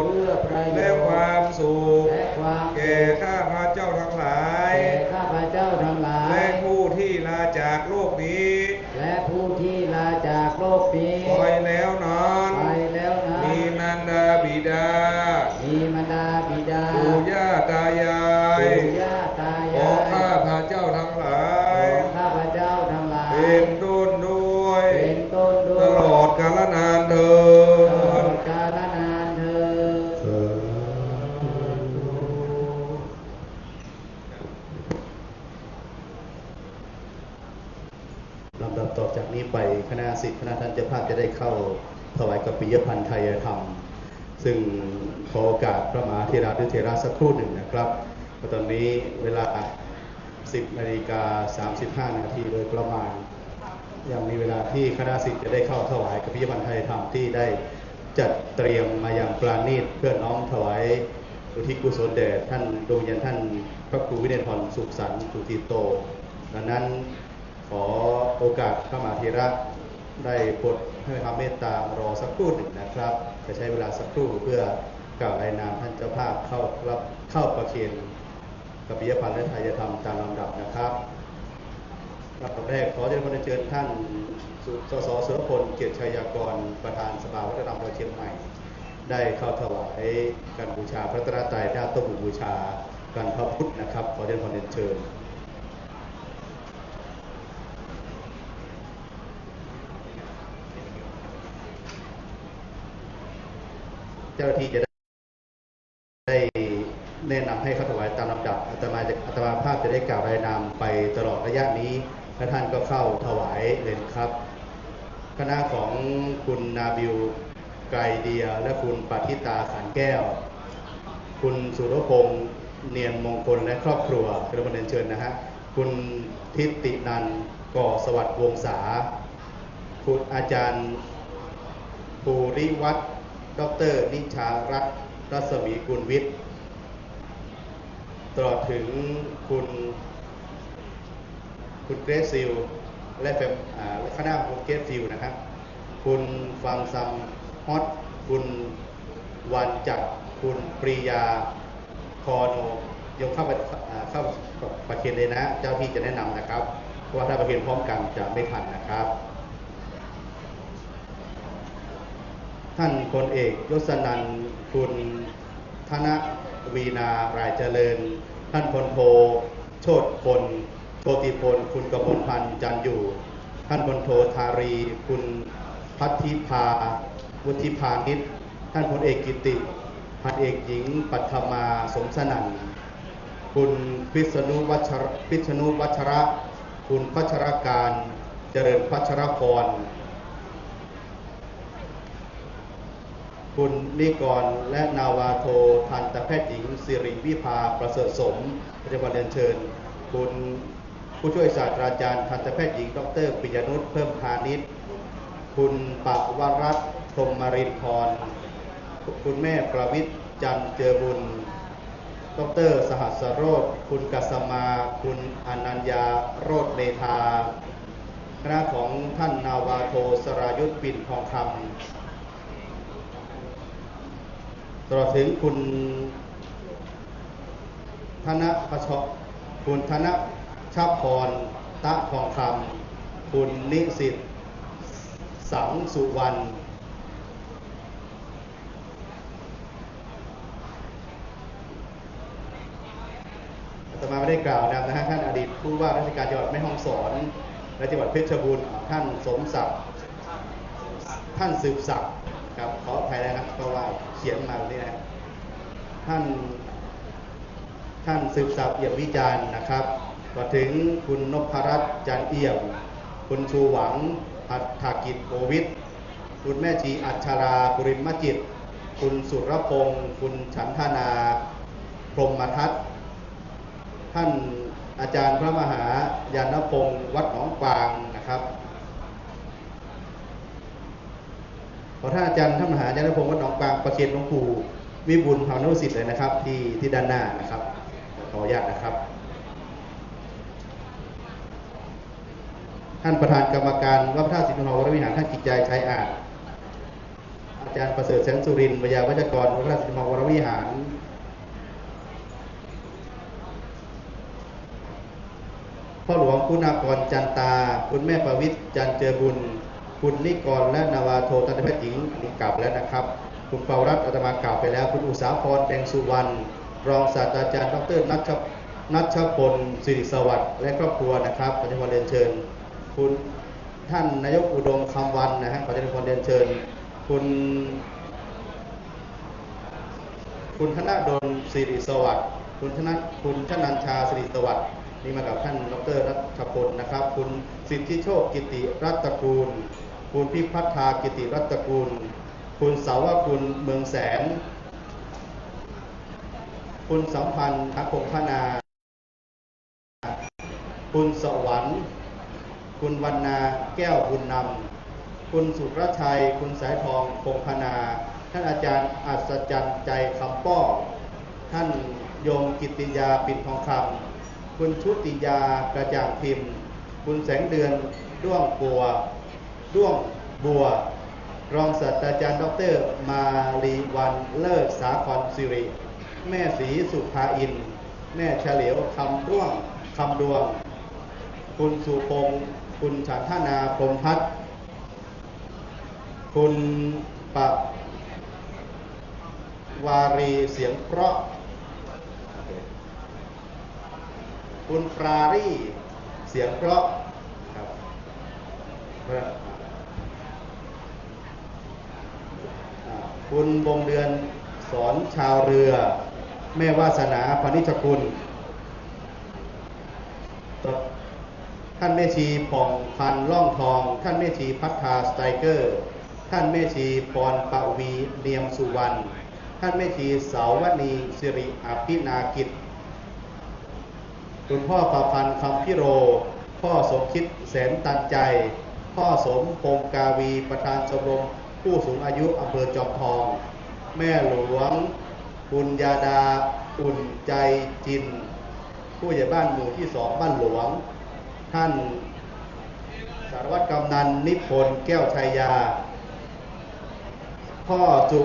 ชน์ เพื่อประโยชน์ และความสุข และความสุข แก่ข้าพระเจ้าทั้งหลาย แก่ข้าพระเจ้าทั้งหลาย และผู้ที่ลาจากโลกนี้ และผู้ที่ลาจากโลกนี้ ไปแล้วนั้น ไปแล้วนั้น มีมารดาบิดา มีมารดาบิดา ปู่ย่าตายาย ปู่ย่าตายาย ของข้าพระเจ้าทั้งหลาย ของข้าพระเจ้าทั้งหลาย เป็นต้นด้วย เป็นต้นด้วย ตลอดกาลนานเทอญ ตลอดกาลนานเทอญ สาธุ ลำดับต่อจากนี้ไปคณะศิษย์คณะท่านเจ้าภาพจะได้เข้าถวายกัปปิยพันธ์ไทยธรรม ซึ่งขอโอกาสพระมหาเถรานุเถระสักครู่หนึ่งนะครับ เพราะตอนนี้เวลา สิบนาฬิกาสามสิบห้านาทีโดยประมาณ ยังมีเวลาที่คณะศิษย์จะได้เข้าถวายกัปปิยพันธ์ไทยธรรมที่ได้จัดเตรียมมาอย่างปราณีตเพื่อน้อมถวายอุทิศกุศลแด่ท่านดวงวิญญาณท่านพระครูวินัยทรสุขสันต์สุจิตโต ดังนั้น ขอโอกาสพระมหาเถระได้โปรดให้ความเมตตารอสักครู่หนึ่งนะครับ จะใช้เวลาสักครู่เพื่อกล่าวรายนามท่านเจ้าภาพเข้ารับ เข้าประเคนกัปปิยพันธ์และไทยธรรมตามลำดับนะครับ ลำดับแรกขอเรียนเชิญท่านสุ สส สุรพล เกียรติชัยยากร ประธานสภาวัฒนธรรมจังหวัดเชียงใหม่ ได้เข้าถวายการบูชาพระรัตนตรัย หน้าโต๊ะหมู่บูชากันพระพุทธนะครับ ขอเรียนเชิญ เจ้าหน้าที่จะได้แนะนำให้เข้าถวายตามลำดับ อาตมาจะ อาตมาภาพจะได้กล่าวรายนามไปตลอดระยะนี้ และท่านก็เข้าถวายเลยครับ คณะของคุณนาบิล ไกรเดีย และคุณปฏิตา ขันแก้ว คุณสุรพงษ์ เนียนมงคล และครอบครัว กราบเรียนเชิญนะฮะ คุณทิตินันท์ ก่อสวัสดิ์วงศา คุณอาจารย์ภูริวัฒน์ ดอกเตอร์ นิชารัตน์ รัศมีกุลวิทย์ ตลอดถึงคุณ คุณเกรซซิล และแฟม- อ่า และคณะคุณเกรซซิลนะครับ คุณฟังซัมฮอต คุณวันจักร คุณปรียา คอโน โยมเข้าไป อ่า เข้าประเคนเลยนะ เจ้าที่จะแนะนำนะครับ เพราะว่าถ้าประเคนพร้อมกันจะไม่ทันนะครับ ท่านพลเอกยศนันท์ คุณธนวีณา หร่ายเจริญ ท่านพลโท โชติพล โชติพล คุณกมลพันธ์ จันทร์อยู่ ท่านพลโท ธารี คุณพัทธิภา วุฒิพานิช ท่านพลเอกกิติ พันเอกหญิง ปัทมา สมสนั่น คุณพิษณุวัชร- พิษณุวัชระ คุณพัชรการ เจริญพัชรพร คุณนิกร และนาวาโท ทันตแพทย์หญิง สิริวิภา ประเสริฐสม ปฏิบัติเรียนเชิญ คุณผู้ช่วยศาสตราจารย์ ทันตแพทย์หญิง ดอกเตอร์ ปิยนุช เพิ่มพานิช คุณปวรัตน์ พรหมรินทร คุณแม่ประวิตร จันทร์เจอบุญ ดอกเตอร์ สหัสโรจน์ คุณกัสมา คุณอนัญญา โรจน์เมธา คณะของท่านนาวาโท สรายุทธ ปิ่นทองคำ ตลอดถึงคุณธนพช- คุณธนชพร ตะทองคำ คุณนิสิต สังสุวรรณ อาตมาไม่ได้กล่าวนำนะฮะ ท่านอดีตผู้ว่าราชการจังหวัดแม่ฮ่องสอน และจังหวัดเพชรบูรณ์ ท่านสมศักดิ์ ท่านสืบศักดิ์ครับ ขออภัยนะครับ เพราะว่าเขียนมาแบบนี้นะ ท่าน ท่านสืบศักดิ์ เอี่ยมวิจารณ์นะครับ ก็ถึงคุณนพรัตน์ จันทร์เอี่ยม คุณชูหวัง หัตถกิจโกวิท คุณแม่ชีอัชรา ปุริมมจิต คุณสุรพงศ์ คุณฉันทนา พรหมทัศน์ ท่านอาจารย์พระมหาญาณพงศ์ วัดหนองกวางนะครับ ขอท่านอาจารย์พระมหาญาณพงศ์ วัดหนองกวาง ประเคนหลวงปู่วิบูลย์ ภาวนานุสิทธิ์เลยนะครับ ที่- ที่ด้านหน้านะครับ ขออนุญาตนะครับ ท่านประธานกรรมการวัดพระธาตุศรีสุโธทองวรวิหาร ท่านกิจใจ ชัยอาจ อาจารย์ประเสริฐ แสงสุรินทร์ ไวยาวัจกรวัดพระธาตุศรีสุโธทองวรวิหาร พ่อหลวงคุณากร จันตา คุณแม่ประวิตร จันทร์เจอบุญ คุณนิกร และนาวาโท ทันตแพทย์หญิง อันนี้กล่าวไปแล้วนะครับ คุณปวรัตน์ อาตมากล่าวไปแล้ว คุณอุสาพร แดงสุวรรณ รองศาสตราจารย์ ดอกเตอร์ นัช- นัชพล สิริสวัสดิ์ และครอบครัวนะครับ ขอเจริญพรเรียนเชิญ คุณ ท่านนายกอุดม คำวันนะฮะ ขอเจริญพรเรียนเชิญ คุณ คุณธนดล สิริสวัสดิ์ คุณธน- คุณธนัญชา สิริสวัสดิ์ นี่มากับท่าน ดอกเตอร์ นัชพลนะครับ คุณสิทธิโชค กิติรัตนกูล คุณพิพัฒนา กิติรัตนกูล คุณเสาวกุล เมืองแสน คุณสัมพันธ์ หาพงษ์พนา คุณสวรรค์ คุณวรรณา แก้วบุญนำ คุณสุรชัย คุณสายทอง พงษ์พนา ท่านอาจารย์อัศจรรย์ ใจคำป้อ ท่านโยมกิตติยา ปิ่นทองคำ คุณชุติยา กระจ่างพิมพ์ คุณแสงเดือน ด้วงบัว ด้วงบัว รองศาสตราจารย์ ดอกเตอร์ มาลีวัน เลิศสาครสิริ แม่ศรีสุภาอินทร์ แม่เฉลียว คำด้วง คำดวง คุณสุพงศ์ คุณฉันทนา พรหมพัฒน์ คุณปะ- วารี เสียงเพราะ คุณปรารี เสียงเพราะครับ อ่า คุณวงเดือน สอนชาวเรือ แม่วาสนา พนิชกุล ท่านแม่ชีผ่องพันธ์ ล่องทอง ท่านแม่ชีพัฒนา สไตรเกอร์ ท่านแม่ชีพรปวี เนียมสุวรรณ ท่านแม่ชีเสาวนี สิริอภินากิจ คุณพ่อประพันธ์ คำพิโร พ่อสมคิด แสนตันใจ พ่อสมพงษ์ กาวี ประธานชมรมผู้สูงอายุอำเภอจอมทอง แม่หลวง ปุญญาดา อุ่นใจจิน ผู้ใหญ่บ้านหมู่ที่สองบ้านหลวง ท่านสารวัตรกำนันนิพนธ์แก้วชัยยา พ่อสุ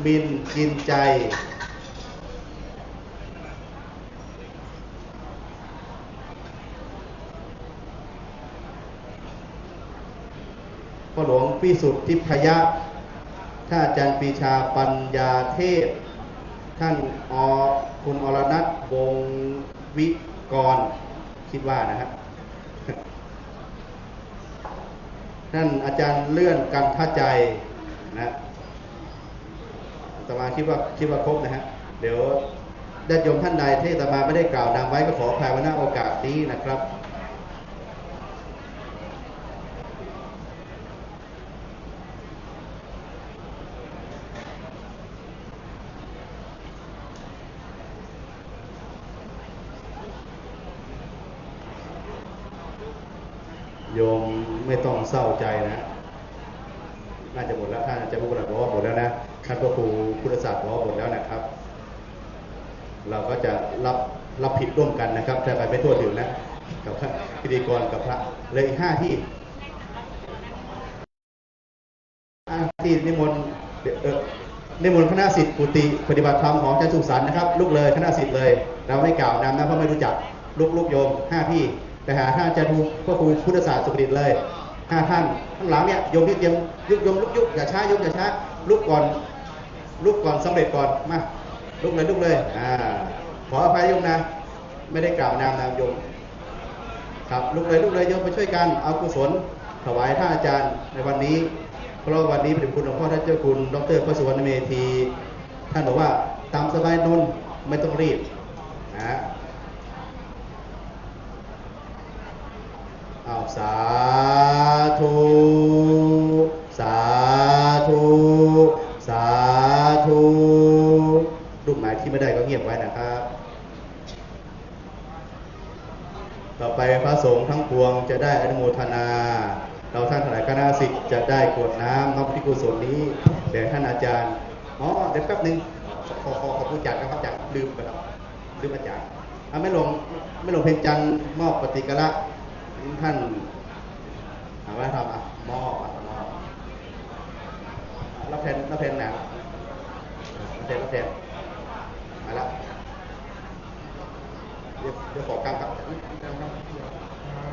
มินจินใจ พ่อหลวงพิสุทธิพยะ ท่านอาจารย์ปรีชาปัญญาเทพ ท่าน อ คุณอรนัท วงศ์วิกร คิดว่านะฮะ ท่านอาจารย์เลื่อนกันทะใจนะ อาตมาคิดว่า คิดว่าครบนะฮะ เดี๋ยวญาติโยมท่านใดที่อาตมาไม่ได้กล่าวนามไว้ก็ขออภัยไว้ณโอกาสนี้นะครับ โยมไม่ต้องเศร้าใจนะ น่าจะหมดแล้ว ท่านอาจารย์พุทธประหลัดบอกว่าหมดแล้วนะ ท่านพระครูพุทธศาสตร์บอกว่าหมดแล้วนะครับ เราก็จะรับ รับผิดร่วมกันนะครับ ถ้าไปไม่ทั่วถึงนะ กับพิธีกรกับพระ เหลืออีกห้าที่ อ่ะ ที่นิมนต์ เอ่อ นิมนต์คณะศิษย์กุฏิปฏิบัติธรรมของอาจารย์สุขสันต์นะครับ ลุกเลย คณะศิษย์เลย เราไม่กล่าวนามนะ เพราะไม่รู้จัก ลุก ลุกโยม ห้าที่ ไปหาท่านอาจารย์ครู พระครูพุทธศาสตร์สุขดิตเลย ห้าท่าน ข้างหลังเนี่ย โยมที่เตรียม ลุกโยม ลุก ลุก อย่าช้าโยม อย่าช้า ลุกก่อน ลุกก่อน สำเร็จก่อน มา ลุกเลย ลุกเลย อ่า ขออภัยโยมนะ ไม่ได้กล่าวนามนามโยม ครับ ลุกเลย ลุกเลยโยม ไปช่วยกันเอากุศลถวายท่านอาจารย์ในวันนี้ เพราะว่าวันนี้พระเดชพระคุณหลวงพ่อท่านเจ้าคุณ ดอกเตอร์ พระสุวรรณเมธี ท่านบอกว่าตามสบายนนท์ ไม่ต้องรีบนะฮะ อ้าว สาธุ สาธุ สาธุ รูปไหนที่ไม่ได้ก็เงียบไว้นะครับ ต่อไปพระสงฆ์ทั้งปวงจะได้อนุโมทนา เราท่านทั้งหลายคณะศิษย์จะได้กรวดน้ำน้อมอุทิศกุศลนี้แด่ท่านอาจารย์ อ๋อ เดี๋ยวแป๊บหนึ่ง ขอ ขอ ขอผู้จัดนะครับ อาจารย์ ลืมไปแล้ว ลืมอาจารย์ อ่ะ แม่หลวง แม่หลวงเพ็ญจันทร์มอบปฏิกระ ท่าน อ่ะ วัฒนธรรม อ่ะ มอบ อ่ะ มอบ รับแทน รับแทนหน่อย รับแทน รับแทน มาละ เดี๋ยว เดี๋ยวขอกางครับ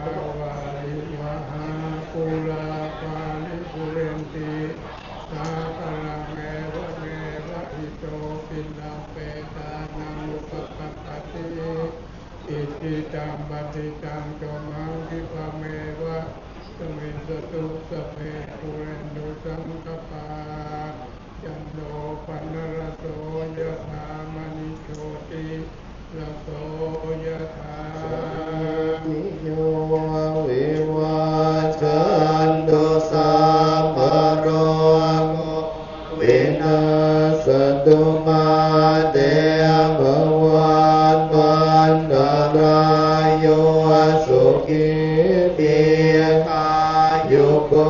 Yāvā rivaṇṇā pūrā paripūrenti sāgaraṃ, evameva ito dinnaṃ petānaṃ upakappati. Icchitaṃ patthitaṃ tumhaṃ khippameva samijjhatu, sabbe pūrentu saṅkappā, cando paṇṇaraso yathā, maṇi jotiraso yathā. Sabbītiyo vivajjantu, sabbarogo vinassatu, mā te bhavatvantarāyo, sukhī dīghāyuko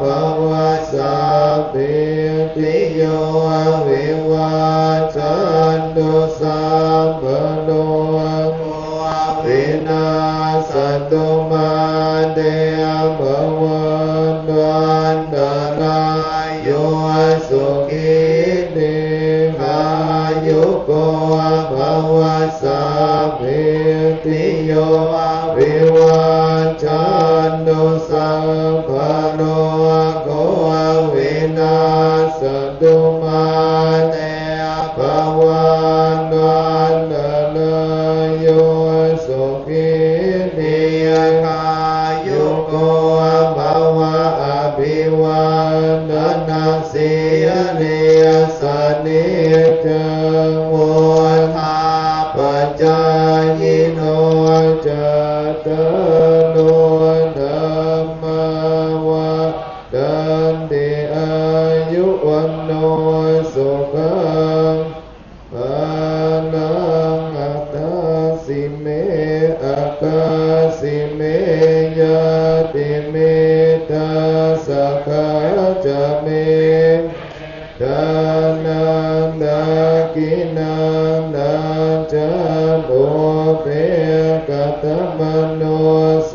bhava. Sabbītiyo vivajjantu, sabbarogo vinassatu, mā te bhavatvantarāyo, sukhī dīghāyuko bhava. Sabbītiyo vivajjantu, sabbarogo vinassatu, mā te bhavatvantarāyo, sukhī dīghāyuko bhava. Abhivādanasīlissa niccaṃ vuḍḍhāpacāyino, cattāro dhammā vaḍḍhanti, āyu vaṇṇo sukhaṃ balaṃ. Adāsi me akāsi me, ñātimittā sakhā ca me, petānaṃ dakkhiṇaṃ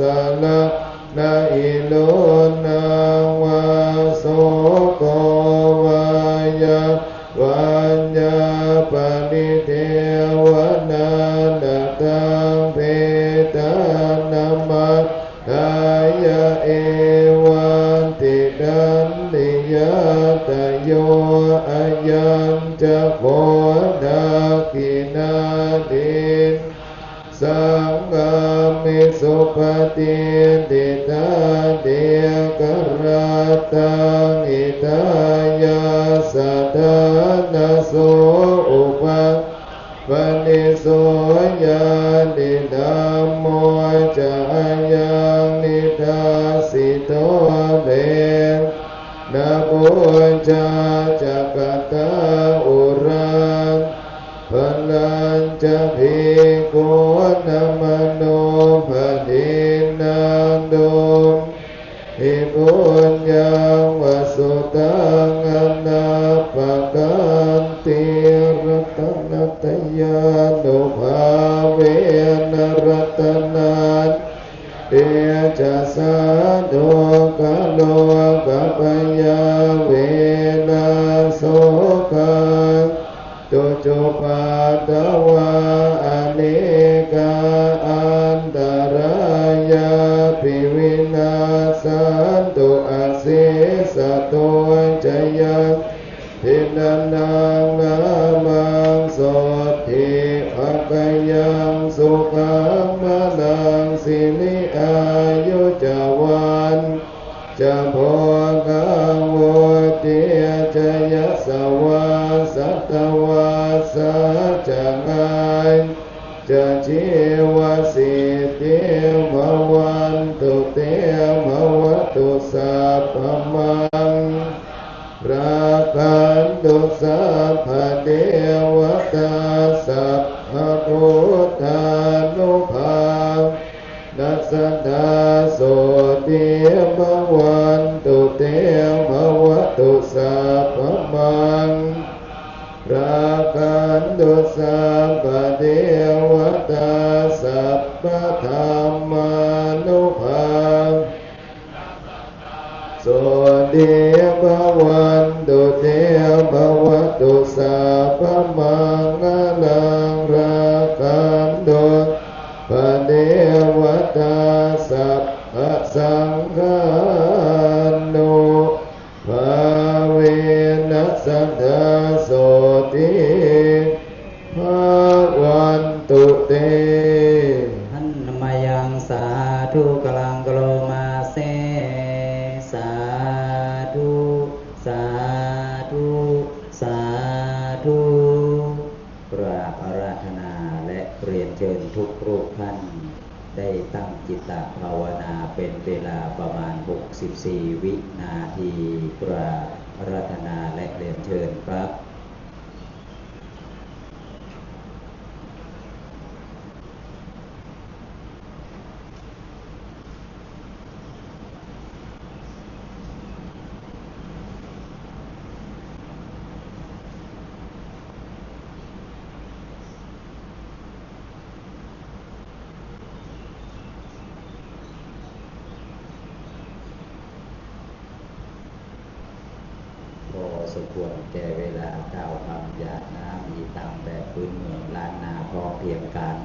Maraṇā hi nova soko vā yā vaññā paridevanā, na taṃ petānamatthāya evaṃ tiṭṭhanti ñātayo. Ayañca kho dakkhiṇā dinnā saṅghamhi supatiṭṭhitā, dīgharattaṃ hitāyassa ṭhānaso upapādi. So ñātidhammo ca ayaṃ nidassito, petāna pūjā ca katā uḷārā, balañca bhikkhūnamanuppadinnaṃ, tumhehi puññaṃ pasutaṃ anappakanti. Ratanattayānubhāvena ratanattayatejasā, dukkharogabhayā verā sokā tu cupaddavā, anekā antarāyāpi vinassantu asesato. Jayasiddhi dhanaṃ lābhaṃ, sotthi bhāgyaṃ sukhaṃ balaṃ, siri āyu ca vaṇ ca bhogaṃ vuḍḍhī ca yasavā, satavassā ca āyu ca jīvasiddhī bhavantu te. Bhavatu sabbamaṅgalaṃ, rakkhantu sabbadevatā, sabbabuddhānubhāve na sadā sotthī bhavantu te. Bhavatu sabbamaṅgalaṃ, rakkhantu sabbadevatā, sabbadhammānubhāve sotthī bhavantu te. Bhavatu sabbamaṅgalaṃ, rakkhantu sabbadevatā, sabbasaṅghānubhāvena sadā sotthī bhavantu te. Handa mayaṃ sādhukaraṃ karomase. Sādhu, sādhu, sādhu. กราบอาราธนาและเรียนเชิญทุกรูปท่านได้ตั้งจิตตภาวนาเป็นเวลาประมาณ หกสิบสี่ วินาที กราบอาราธนาและเรียนเชิญครับ พอสมควรแก่เวลากล่าวคำหยาดน้ำ อีตัง แบบพื้นเมืองล้านนาพร้อมเพรียงกัน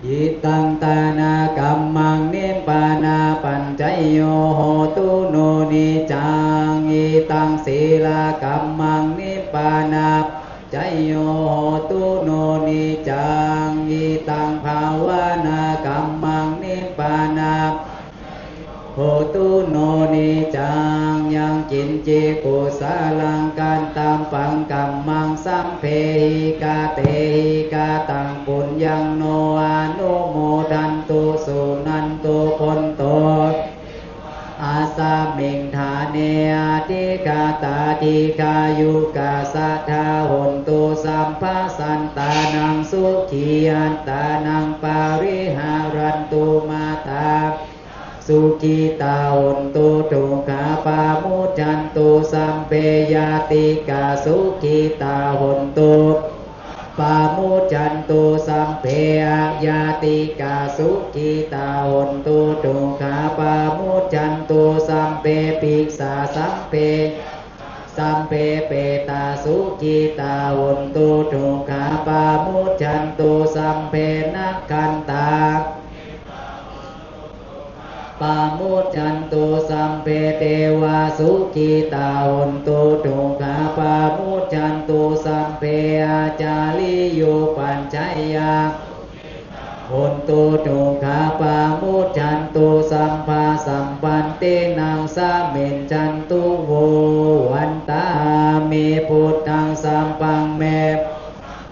Idaṃ dānakammaṃ nibbānapaccayo hotu no niccaṃ. Idaṃ sīlakammaṃ nibbānapaccayo hotu no niccaṃ. Idaṃ bhāvanākammaṃ nibbāna hotu no niccaṃ. Yaṃ kiñci kusalaṃ kattam paṃ kammaṃ sabbehi katehi kataṃ puññaṃ no anumodantu suṇantu bhonto asmiṃ ṭhāne adhigatā dīghāyukā sadā hontu. Sabbasantānaṃ sukhī attānaṃ pariharantu. Mātā sukhitā hontu dukkhā pamuccantu. Sabbe ñātikā sukhitā hontu pamuccantu, sabbe aññātikā sukhitā hontu, dukkhā pamuccantu, sabbe pīsā sabbe sabbe petā sukhitā hontu, dukkhā pamuccantu, sabbe nakkhattā pamuccantu, sabbe devā sukhitā hontu, dukkhā pamuccantu, sabbe ācariyūpañjayā hontu, dukkhā pamuccantu, sabbasampattināṃ samijjhantu vo. Vandāmi buddhaṃ, sabbaṃ me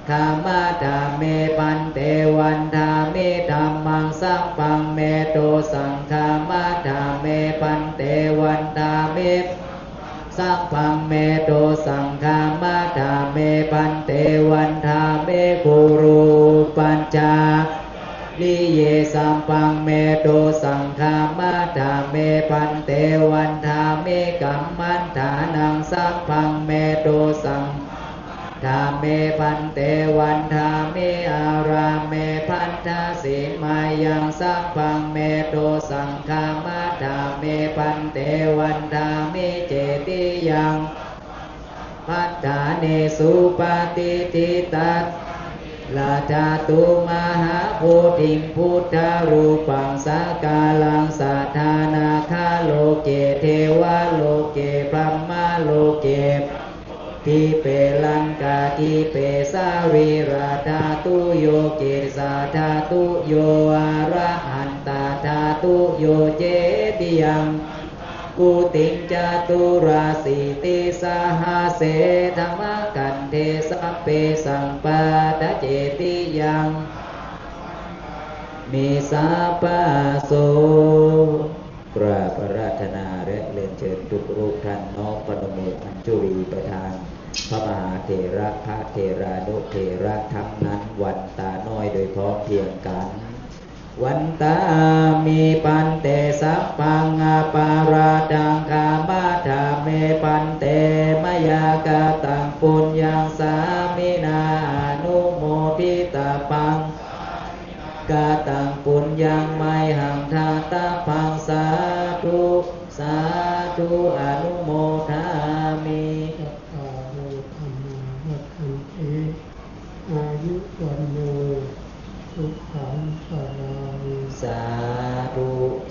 khamata me bhante. Vandāmi dhammaṃ, sabbaṃ me dosaṃ khamata me bhante. Vandāmi sabbaṃ me dosaṃ khamata me bhante. Vandāmi guru pajā riye, sabbaṃ me dosaṃ khamata me bhante. Vandāmi kammaṭṭhānaṃ, sabbaṃ me dosaṃ khamata me bhante. Vandāmi ārāme bhaddasīmāyaṃ, sabbaṃ me dosaṃ khamata me bhante. Vandāmi cetiyaṃ, bhattāni supatiṭṭhitā, rajatu mahābodhiṃ buddharūpaṃ sakalaṃ sadā, nāgaloke devaloke brahmaloke, dīpe laṅkādīpe sarīradhātuyo kesādhātuyo arahantadhātuyo cetiyaṃ, kutiṃ caturāsītisahassedhammakkhandhe, sabbesaṃ pattacetiyaṃ, mi sabbaso. กราบอาราธนาและเรียนเชิญทุกรูปท่านน้อมพนมมืออัญชุลีประทานพระมหาเถระพระเถรานุเถระทั้งนั้น วันตาน้อยโดยพร้อมเพรียงกัน Vandāmi bhante, sabbaṃ aparādhaṃ khamatha me bhante, mayā kataṃ puññaṃ sāminā anumoditabbaṃ, kataṃ puññaṃ mayhaṃ dātabbaṃ, sādhu sādhu anumodāmi. Cattāro dhammā vaḍḍhanti, āyu vaṇṇo sukhaṃ balaṃ. Sādhu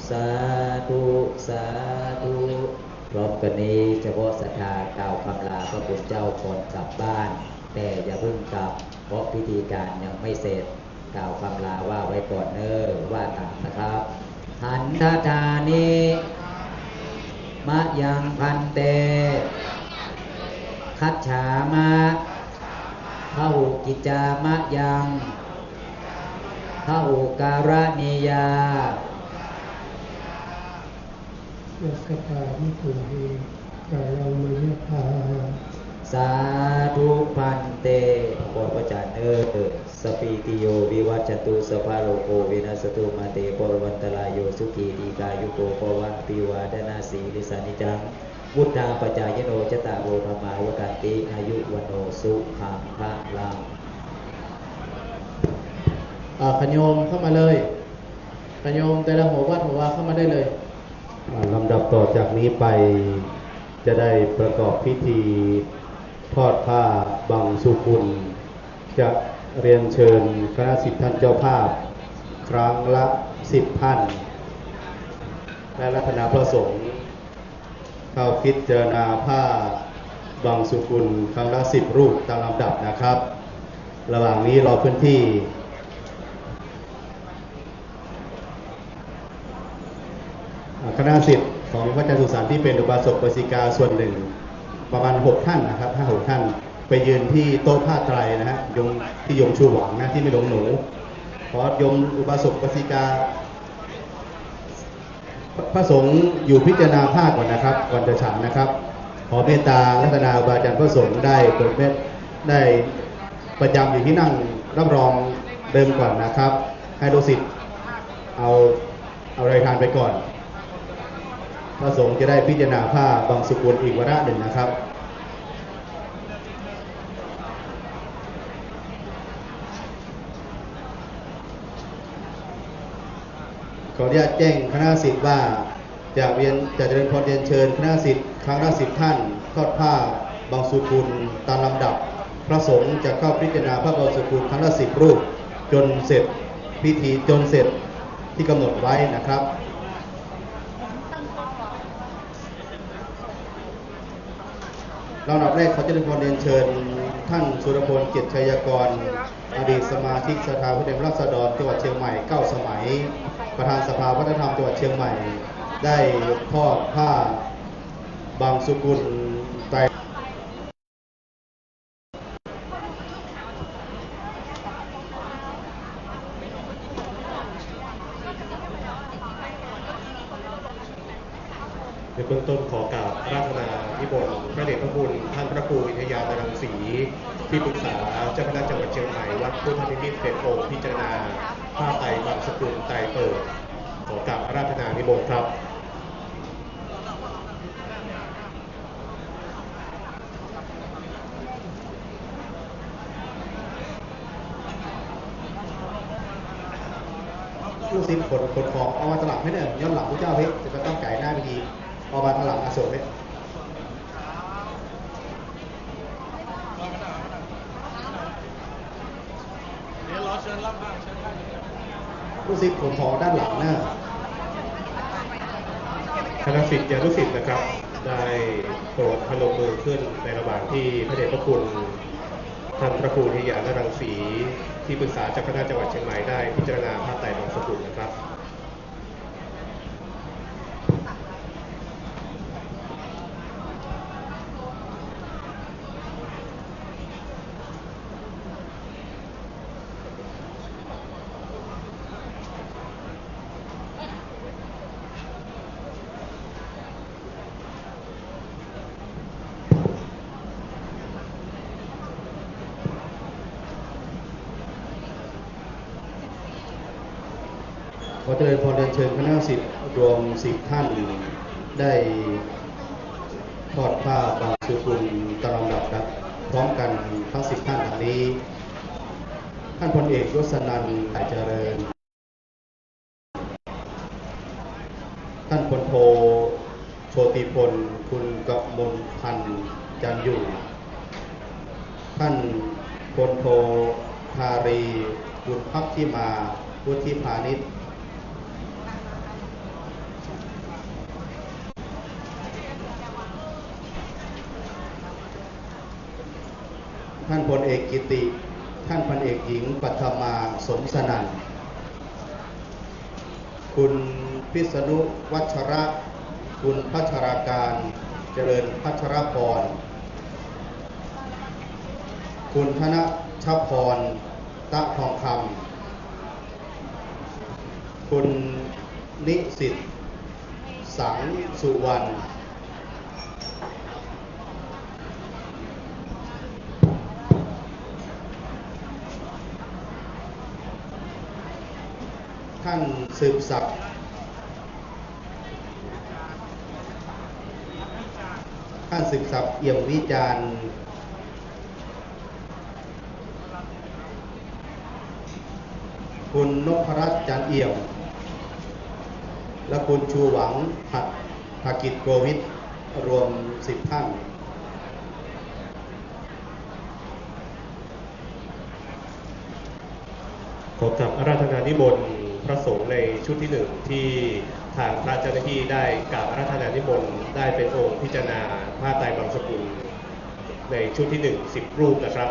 sādhu sādhu. พร้อมกันนี้เฉพาะศรัทธากล่าวคำลาพระคุณเจ้าก่อนกลับบ้าน แต่อย่าเพิ่งกลับ เพราะพิธีการยังไม่เสร็จ กล่าวคำลาว่าไว้ก่อนเน้อ ว่าตามนะครับ Handadāni mayaṃ bhante, gacchāma, bahukiccā mayaṃ bahukaraṇīyā. Yathā yamhi dhammaṃ mayadhā. Sādhu bhante ขอพระอาจารย์เน้อ Sabbītiyo vivajjantu, sabbarogo vinassatu, mā te bhavatvantarāyo, sukhī dīghāyuko bhava. Abhivādanasīlissa niccaṃ vuḍḍhāpacāyino, cattāro dhammā vaḍḍhanti, āyu vaṇṇo sukhaṃ balaṃ. อ่า ขะโยมเข้ามาเลย ขะโยมแต่ละหัววัดหัววาเข้ามาได้เลย อ่า ลำดับต่อจากนี้ไปจะได้ประกอบพิธีทอดผ้าบังสุกุล จะเรียนเชิญคณะสิทธิ์ท่านเจ้าภาพครั้งละสิบท่าน และอาราธนาพระสงฆ์เข้าพิจารณาผ้าบังสุกุลครั้งละสิบรูปตามลำดับนะครับ ระหว่างนี้รอพื้นที่ อ่า คณะสิทธิ์ของพระอาจารย์สุสันต์ที่เป็นอุบาสกอุบาสิกาส่วนหนึ่ง ประมาณหกท่านนะครับ ห้าหกท่าน ไปยืนที่โต๊ะผ้าไตรนะฮะ โยม ที่โยมชูหวังนะ ที่ไม่หลงหนู ขอโยมอุบาสกอุบาสิกา พระสงฆ์อยู่พิจารณาผ้าก่อนนะครับ ก่อนจะฉันนะครับ ขอเมตตาอาราธนาครูบาอาจารย์พระสงฆ์ได้เปิดเมต ได้ประจำอยู่ที่นั่งรับรองเดิมก่อนนะครับ ให้ลูกศิษย์เอา เอารายทานไปก่อน พระสงฆ์จะได้พิจารณาผ้าบังสุกุลอีกวาระหนึ่งนะครับ ขออนุญาตแจ้งคณะสิทธิ์ว่า จะเรียน จะเจริญพรเรียนเชิญคณะสิทธิ์ครั้งละสิบท่าน ทอดผ้าบังสุกุลตามลำดับ พระสงฆ์จะเข้าพิจารณาพระบังสุกุลครั้งละสิบรูป จนเสร็จพิธี จนเสร็จที่กำหนดไว้นะครับ ลำดับแรกขอเจริญพรเรียนเชิญท่านสุรพล เกียรติชัยกร อดีตสมาชิกสภาผู้แทนราษฎรจังหวัดเชียงใหม่เก้าสมัย ประธานสภาวัฒนธรรมจังหวัดเชียงใหม่ ได้ทอดผ้าบังสุกุลไตร ในเบื้องต้นขอกราบอาราธนานิมนต์พระเดชพระคุณท่านพระครูวิทยารังสี ที่ปรึกษาเจ้าคณะจังหวัดเชียงใหม่ วัดพุทธนิมิตร เป็นองค์พิจารณาผ้าไตรบังสุกุลไตรเปิด ขอกราบอาราธนานิมนต์ครับ ลูกศิษย์ขน ขนของออกมาตางหลังให้หน่อย ย้อนหลังพระเจ้าเพชร จะต้องไก่หน้าพิธี ออกมาตางหลังอโศกเนี่ย เดี๋ยวรอเชิญรับมา เชิญรับ ลูกศิษย์ขนของด้านหลังนะ คณะศิษยานุศิษย์นะครับ ได้โปรดพนมมือขึ้นในระหว่างที่พระเดชพระคุณท่านพระครูวิทยารังสี ที่ปรึกษาเจ้าคณะจังหวัดเชียงใหม่ได้พิจารณาผ้าไตรบังสุกุลนะครับ ขอเจริญพรเรียนเชิญคณะสิทธิ์รวมสิบท่าน ได้ทอดผ้าบังสุกุลตามลำดับครับ พร้อมกันทั้งสิบท่านดังนี้ ท่านพลเอกยศนันท์ หลายเจริญ ท่านพลโท โชติพล คุณกมลพันธ์ จันอยู่ ท่านพลโท ธารี บุญภักขิมา วุฒิพานิช ท่านพลเอกกิติ ท่านพันเอกหญิงปัทมา สมสนั่น คุณพิษณุวัชระ คุณพัชราการ เจริญพัชรพร คุณธนชพร ตะทองคำ คุณนิสิต สังสุวรรณ ท่านสืบศักดิ์ ท่านสืบศักดิ์ เอี่ยมวิจารณ์ คุณนพรัตน์ จันเอี่ยม และคุณชูหวัง หัตถกิจโกวิท รวมสิบท่าน ขอกราบอาราธนานิมนต์พระสงฆ์ในชุดที่หนึ่ง ที่ทางพระเจ้าหน้าที่ได้กราบอาราธนานิมนต์ ได้เป็นองค์พิจารณาผ้าไตรบังสุกุลในชุดที่หนึ่ง สิบรูปนะครับ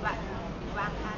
วาง วางพาน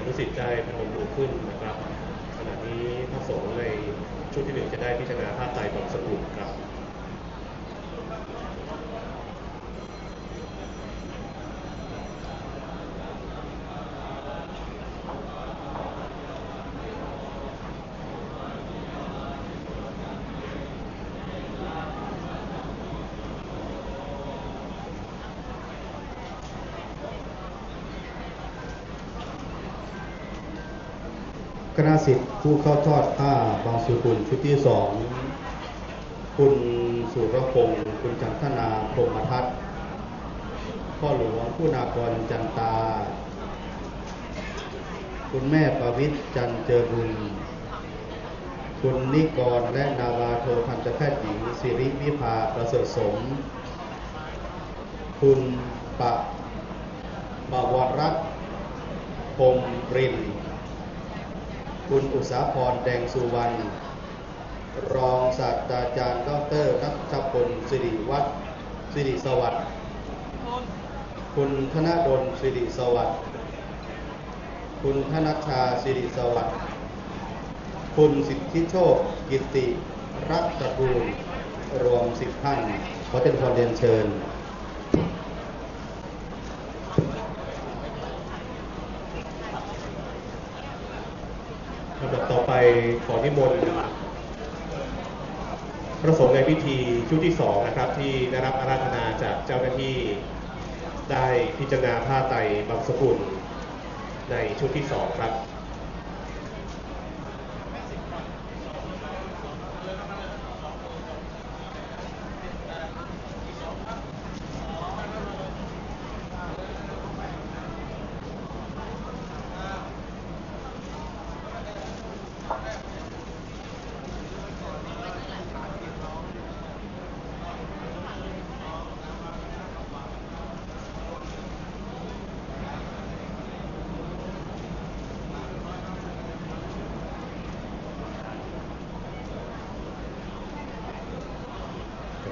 ลูกศิษย์ได้พนมมือขึ้นนะครับ ขณะนี้พระสงฆ์ในชุดที่หนึ่งจะได้พิจารณาผ้าไตรบังสกุลครับ คณะศิษย์ผู้เข้าทอดผ้าบังสุกุลชุดที่สอง คุณสุรพงษ์ คุณจันทนา พรหมทัศน์ พ่อหลวงคุณากร จันตา คุณแม่ประวิตร จันเจริญบุญ คุณนิกร และนาวาโทพันตแพทย์หญิง สิริวิภา ประเสริฐสม คุณปะ ปวรัตน์ พรหมรินทร์ คุณอุษาพร แดงสุวรรณ รองศาสตราจารย์ ดอกเตอร์ ณัฐพล สิริวัฒน์ สิริสวัสดิ์ คุณธนดล สิริสวัสดิ์ คุณธนัชชา สิริสวัสดิ์ คุณสิทธิโชค กิตติรัตน์ตระกูล รวมสิบท่าน ขอเจริญพรเรียนเชิญ ลำดับต่อไปขอนิมนต์พระสงฆ์ในพิธีชุดที่สองนะครับ ที่ได้รับอาราธนาจากเจ้าหน้าที่ ได้พิจารณาผ้าไตรบังสกุลในชุดที่สองครับ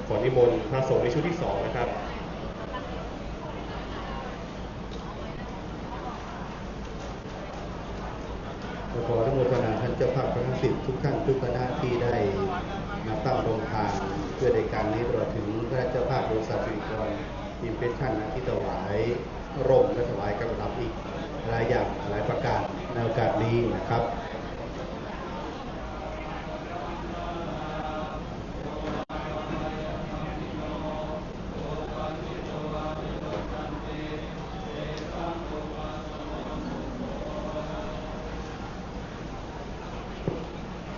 ขอนิมนต์พระสงฆ์ในชุดที่สองนะครับ ขออนุโมทนาท่านเจ้าภาพคณะสิทธิ์ทุกท่านทุกคณะที่ได้มาตั้งโรงทานเพื่อในการนี้ ตลอดถึงคณะเจ้าภาพบริษัทสิริกรอิมเพรสชั่นนะ ที่ถวายร่มและถวายกำลังอีกหลายอย่างหลายประการในโอกาสนี้นะครับ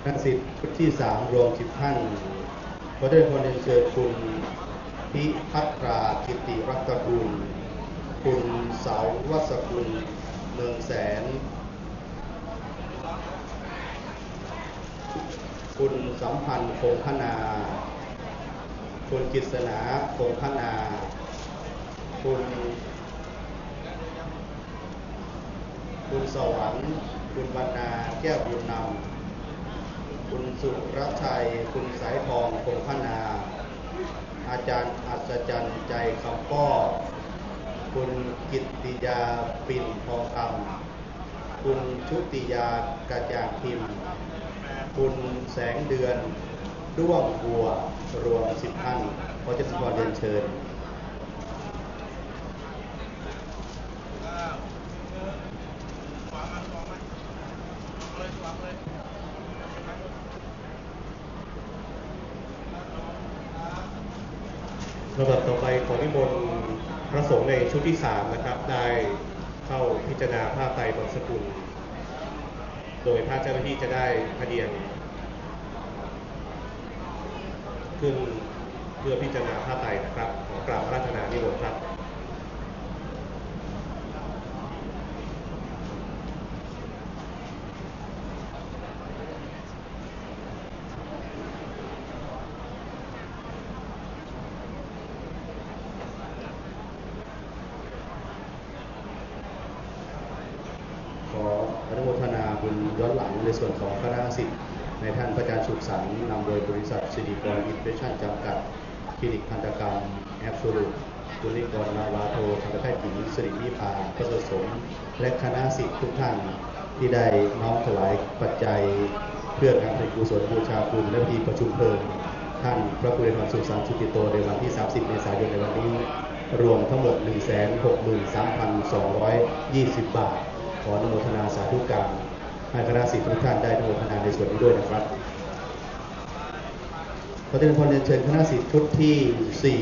คณะสิทธิ์ชุดที่สามรวมสิบท่าน ขอเจริญพรเรียนเชิญคุณพิพัตรา กิตติรัตน์ตระกูล คุณเสาวัสกุล เมืองแสน คุณสัมพันธ์ คงพนา คุณกฤษณา คงพนา คุณ คุณสวรรค์ คุณวรรณา แก้วบุญนำ คุณสุรชัย คุณสายทอง คงพนา อาจารย์อัศจรรย์ ใจคำป้อ คุณกิตติยา ปิ่นทองคำ คุณชุติยา กระจ่างพิมพ์ คุณแสงเดือน ด้วงบัว รวมสิบท่าน ขอเจริญพรเรียนเชิญ ลำดับต่อไปขอนิมนต์พระสงฆ์ในชุดที่สามนะครับ ได้เข้าพิจารณาผ้าไตรบังสกุล โดยพระเจ้าหน้าที่จะได้พเนียงขึ้นเพื่อพิจารณาผ้าไตรนะครับ ขอกราบอาราธนานิมนต์ครับ ขออนุโมทนาบุญย้อนหลังในส่วนของคณะสิทธิ์ ในท่านพระอาจารย์สุขสันต์ นำโดยบริษัทสิริกรอิมเพรสชั่นจำกัด คลินิกทันตกรรมแอบสูลูท คุณนิกร นาวาโท ทันตแพทย์หญิง สิริวิภา ประเสริฐสม และคณะศิษย์ทุกท่าน ที่ได้น้อมถวายปัจจัย เพื่อการเป็นกุศลบูชาคุณและพิธีประชุมเพลิง ท่านพระครูเดชพรสุขสันต์ สุจิตโต ในวันที่ สามสิบ เมษายน ในวันนี้ รวมทั้งหมด หนึ่งแสนหกหมื่นสามพันสองร้อยยี่สิบ บาท ขออนุโมทนาสาธุการ ให้คณะศิษย์ทุกท่านได้อนุโมทนาในส่วนนี้ด้วยนะครับ ขอเจริญพรเรียนเชิญคณะศิษย์ชุดที่ สี่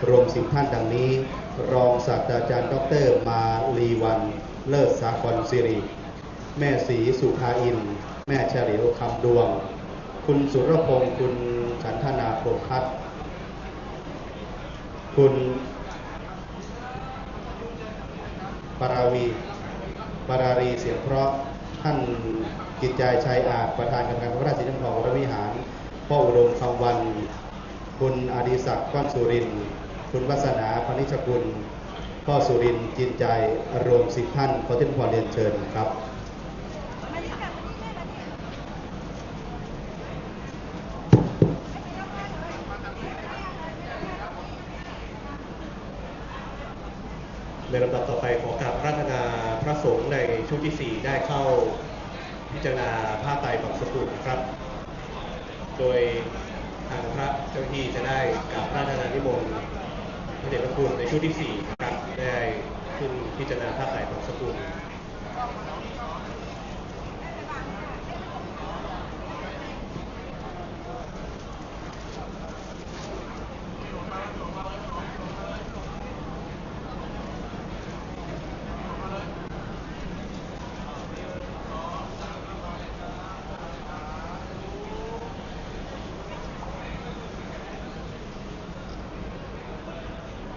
รวม สิบ ท่านดังนี้ รองศาสตราจารย์ ดอกเตอร์ มาลีวัน เลิศสาครสิริ แม่ศรีสุภาอินทร์ แม่เฉลียวคำดวง คุณสุรพงษ์ คุณฉันทนา พรหมพัฒน์ คุณ ปาราวี ปารารีเสียงเพราะ ท่านกิจจาย ชัยอาจ ประธานกรรมการพระราชสีน้ำทองวรวิหาร พ่ออุดม คำวัน คุณอดิศักดิ์ ก้อนสุรินทร์ คุณวัสนา พนิชกุล พ่อสุรินทร์ จินใจ รวม สิบ ท่าน ขอเจริญพรเรียนเชิญครับ ในลำดับต่อไปขอกราบอาราธนาพระสงฆ์ในชุดที่ สี่ ได้เข้าพิจารณาผ้าไตรบังสกุลครับ โดยทางพระเจ้าหน้าที่จะได้กราบอาราธนานิมนต์พระเดชพระคุณในชุดที่ สี่ ครับ ได้ขึ้นพิจารณาผ้าไตรบังสกุล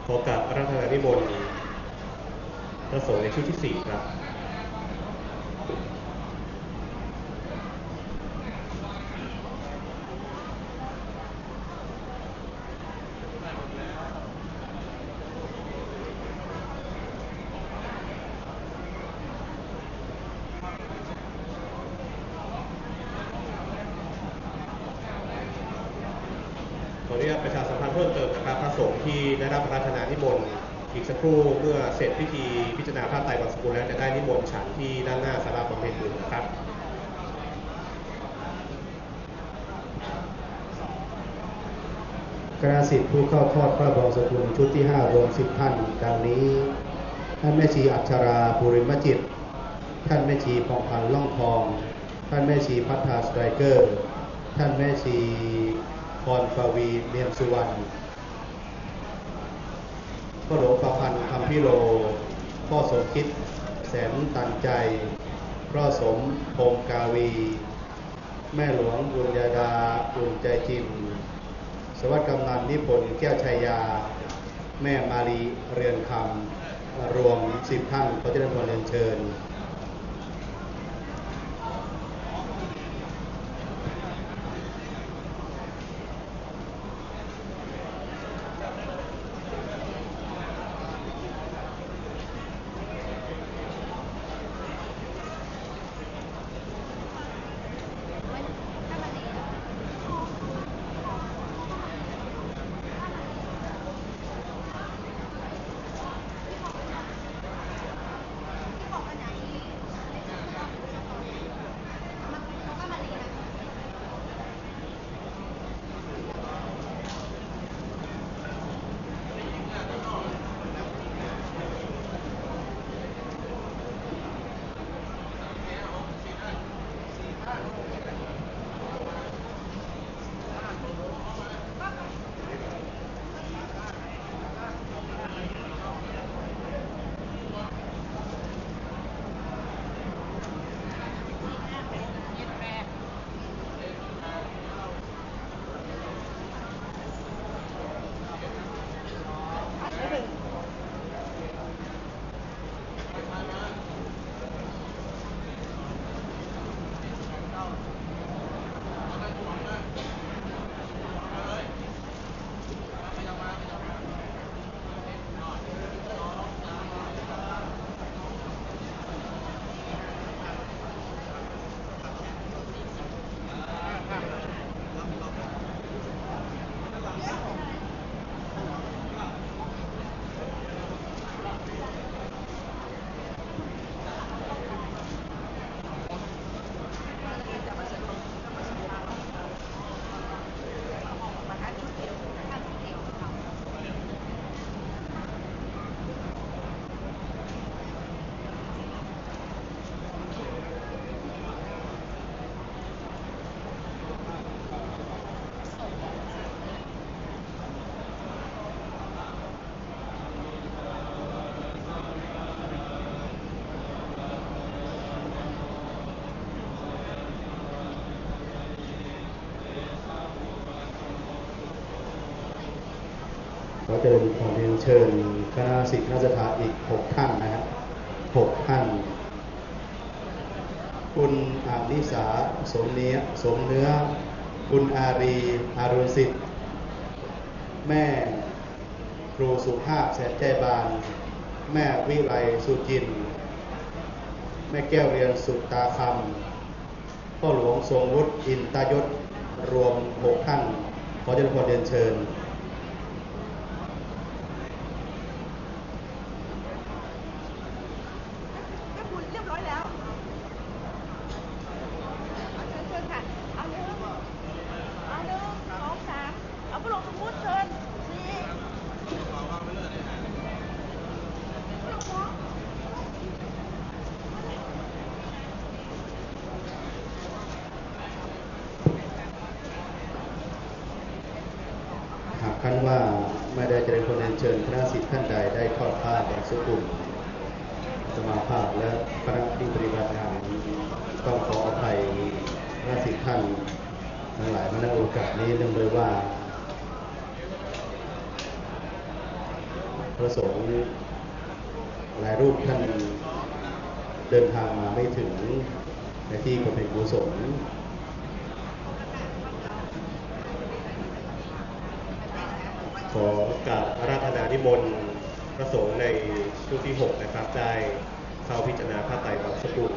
ขอกราบอาราธนานิมนต์พระสงฆ์ในชุดที่ สี่ ครับ ขออนุญาตประชาสัมพันธ์เพิ่มเติมนะครับ พระสงฆ์ที่ได้รับอาราธนานิมนต์ อีกสักครู่เมื่อเสร็จพิธีพิจารณาผ้าไตรบังสกุลแล้ว จะได้นิมนต์ฉันที่ด้านหน้าศาลาบำเพ็ญบุญนะครับ คณะศิษย์ผู้เข้าทอดพระบังสกุลชุดที่ ห้า รวม สิบ ท่าน ดังนี้ ท่านแม่ชีอัชรา ภูริมจิต ท่านแม่ชีพองพันธ์ ล่องทอง ท่านแม่ชีพัฒนา สไตรเกอร์ ท่านแม่ชีพรปวี เนียมสุวรรณ พ่อหลวงประพันธ์ คำพิโล พ่อสมคิด แสนตันใจ พ่อสมพงษ์ กาวี แม่หลวงบุญญาดา อุ่นใจจิน สวัสดิ์กำนัน นิพนธ์ แก้วชัยยา แม่มาลี เรือนคำ รวม สิบ ท่าน ขอเจริญพรเรียนเชิญ เจริญพรเรียนเชิญคณะสิทธิ์คณะศรัทธาอีกหกท่านนะฮะ หกท่าน คุณอนิสา สมเนื้อ สมเนื้อ คุณอารี อรุณสิทธิ์ แม่ครูสุภาพ แสนใจบาน แม่วิไล สุจิน แม่แก้วเรือน สุตาคำ พ่อหลวงทรงวุฒิ อินตยศ รวมหกท่าน ขอเจริญพรเรียนเชิญ เรียบร้อยแล้ว เอาเชิญเชิญค่ะ เอาหนึ่ง เอาหนึ่ง สอง สาม เอาพ่อหลวงสมมุติเชิญ สี่ หากครั้นว่าไม่ได้เจริญพรเรียนเชิญคณะสิทธิ์ท่านใดได้ทอดผ้าบังสุกุล อาตมาภาพและคณะที่ปฏิบัติงานต้องขออภัยคณะสิทธิ์ท่านทั้งหลายมาณโอกาสนี้ เนื่องด้วยว่า พระสงฆ์หลายรูปท่านเดินทางมาไม่ถึงในที่บำเพ็ญกุศล ขอกราบอาราธนานิมนต์พระสงฆ์ในชุดที่หกนะครับ ได้เข้าพิจารณาผ้าไตรบังสุกุล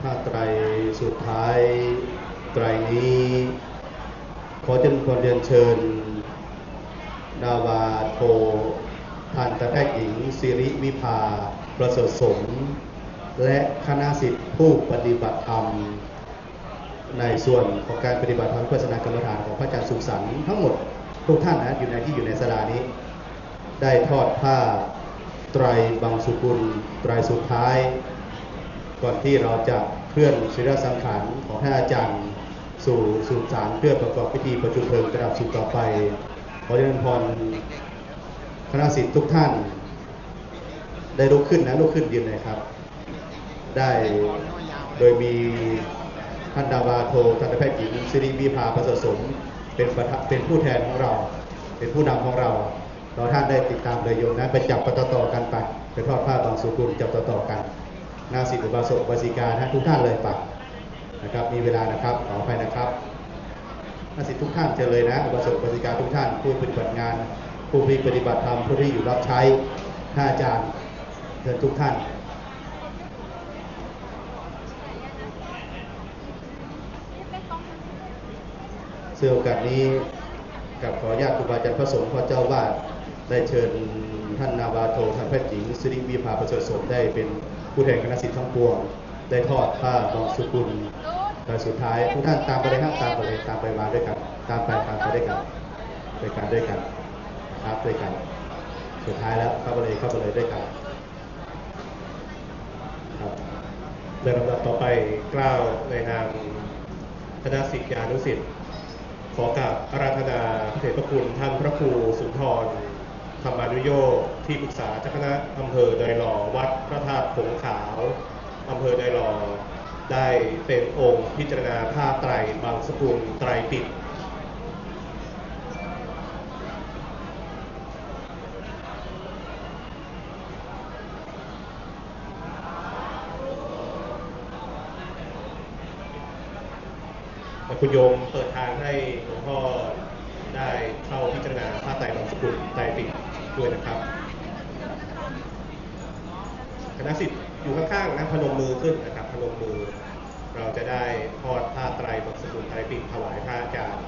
ผ้าไตรสุดท้ายไตรนี้ ขอเจริญพรเรียนเชิญ นาวาโท พันตำรวจเอกหญิง สิริวิภา ประเสริฐสม และคณะสิทธิ์ผู้ปฏิบัติธรรม ในส่วนของการปฏิบัติธรรมวิปัสสนากรรมฐานของพระอาจารย์สุขสันต์ทั้งหมดทุกท่านนะ อยู่ในที่อยู่ในศาลานี้ ได้ทอดผ้าไตรบังสุกุลไตรสุดท้าย ก่อนที่เราจะเคลื่อนสรีระสังขารของท่านอาจารย์สู่สุสานเพื่อประกอบพิธีประชุมเพลิงตระหนักสุขต่อไป ขอเจริญพรคณะสิทธิ์ทุกท่าน ได้ลุกขึ้นนะ ลุกขึ้นยืนเลยครับ ได้โดยมีท่านนาวาโท ทันตแพทย์หญิง สิริวิภา ประเสริฐสม เป็นประธาน เป็นผู้แทนของเรา เป็นผู้นำของเรา เราท่านได้ติดตามเลยโยมนะ ไปจับต่อๆกันไป ไปทอดผ้าบังสุกุลจับต่อๆกัน คณะสิทธิ์อุบาสกอุบาสิกานะ ทุกท่านเลยไปนะครับ มีเวลานะครับ ขออภัยนะครับ คณะสิทธิ์ทุกท่านเชิญเลยนะ อุบาสกอุบาสิกาทุกท่าน ผู้ปฏิบัติงาน ผู้ที่ปฏิบัติธรรม ผู้ที่อยู่รับใช้ ท่านอาจารย์ เชิญทุกท่าน ซึ่งโอกาสนี้กราบขออนุญาตครูบาอาจารย์พระสงฆ์ พ่อเจ้าอาวาส ได้เชิญท่านนาวาโท ทันตแพทย์หญิง สิริวิภา ประเสริฐสม ได้เป็นผู้แทนคณะสิทธิ์ทั้งปวง ได้ทอดผ้าบังสุกุลใบสุดท้าย ทุกท่านตามไปเลยครับ ตามไปเลย ตามไปมาด้วยกัน ตามไป ตามไปด้วยกัน ด้วยกัน ด้วยกันนะครับ ด้วยกัน สุดท้ายแล้ว เข้าไปเลย เข้าไปเลยด้วยกัน ครับ ในลำดับต่อไป เกล้าในนามคณะศิษยานุศิษย์ ขอกราบอาราธนาพระเดชพระคุณท่านพระครูสุนทร ธรรมานุโยค ที่ปรึกษาเจ้าคณะอำเภอดอยหล่อ วัดพระธาตุผงขาว อำเภอดอยหล่อ ได้เป็นองค์พิจารณาผ้าไตรบังสุกุลไตรปิฎก แต่คุณโยมเปิดทางให้หลวงพ่อได้เข้าพิจารณาผ้าไตรบังสุกุลไตรปิฎกด้วยนะครับ คณะสิทธิ์อยู่ข้างๆนะ พนมมือขึ้นนะครับ พนมมือ เราจะได้ทอดผ้าไตรบังสุกุลไตรปิฎกถวายพระอาจารย์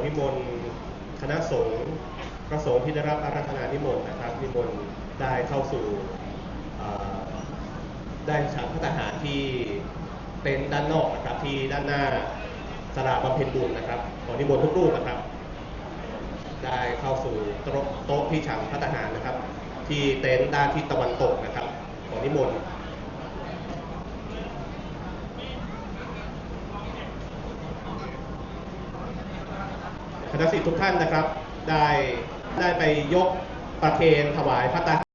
นิมนต์คณะสงฆ์ พระสงฆ์ที่ได้รับอาราธนานิมนต์นะครับ นิมนต์ได้เข้าสู่ เอ่อ ได้ฉันภัตตาหารที่เต็นท์ด้านนอกนะครับ ที่ด้านหน้าศาลาบำเพ็ญบุญนะครับ ขอนิมนต์ทุกรูปนะครับ ได้เข้าสู่โต๊ะ โต๊ะที่ฉันภัตตาหารนะครับ ที่เต็นท์ด้านทิศตะวันตกนะครับ ขอนิมนต์ คณะสิทธิ์ทุกท่านนะครับ ได้ ได้ไปยกประเคนถวายภัตตาหาร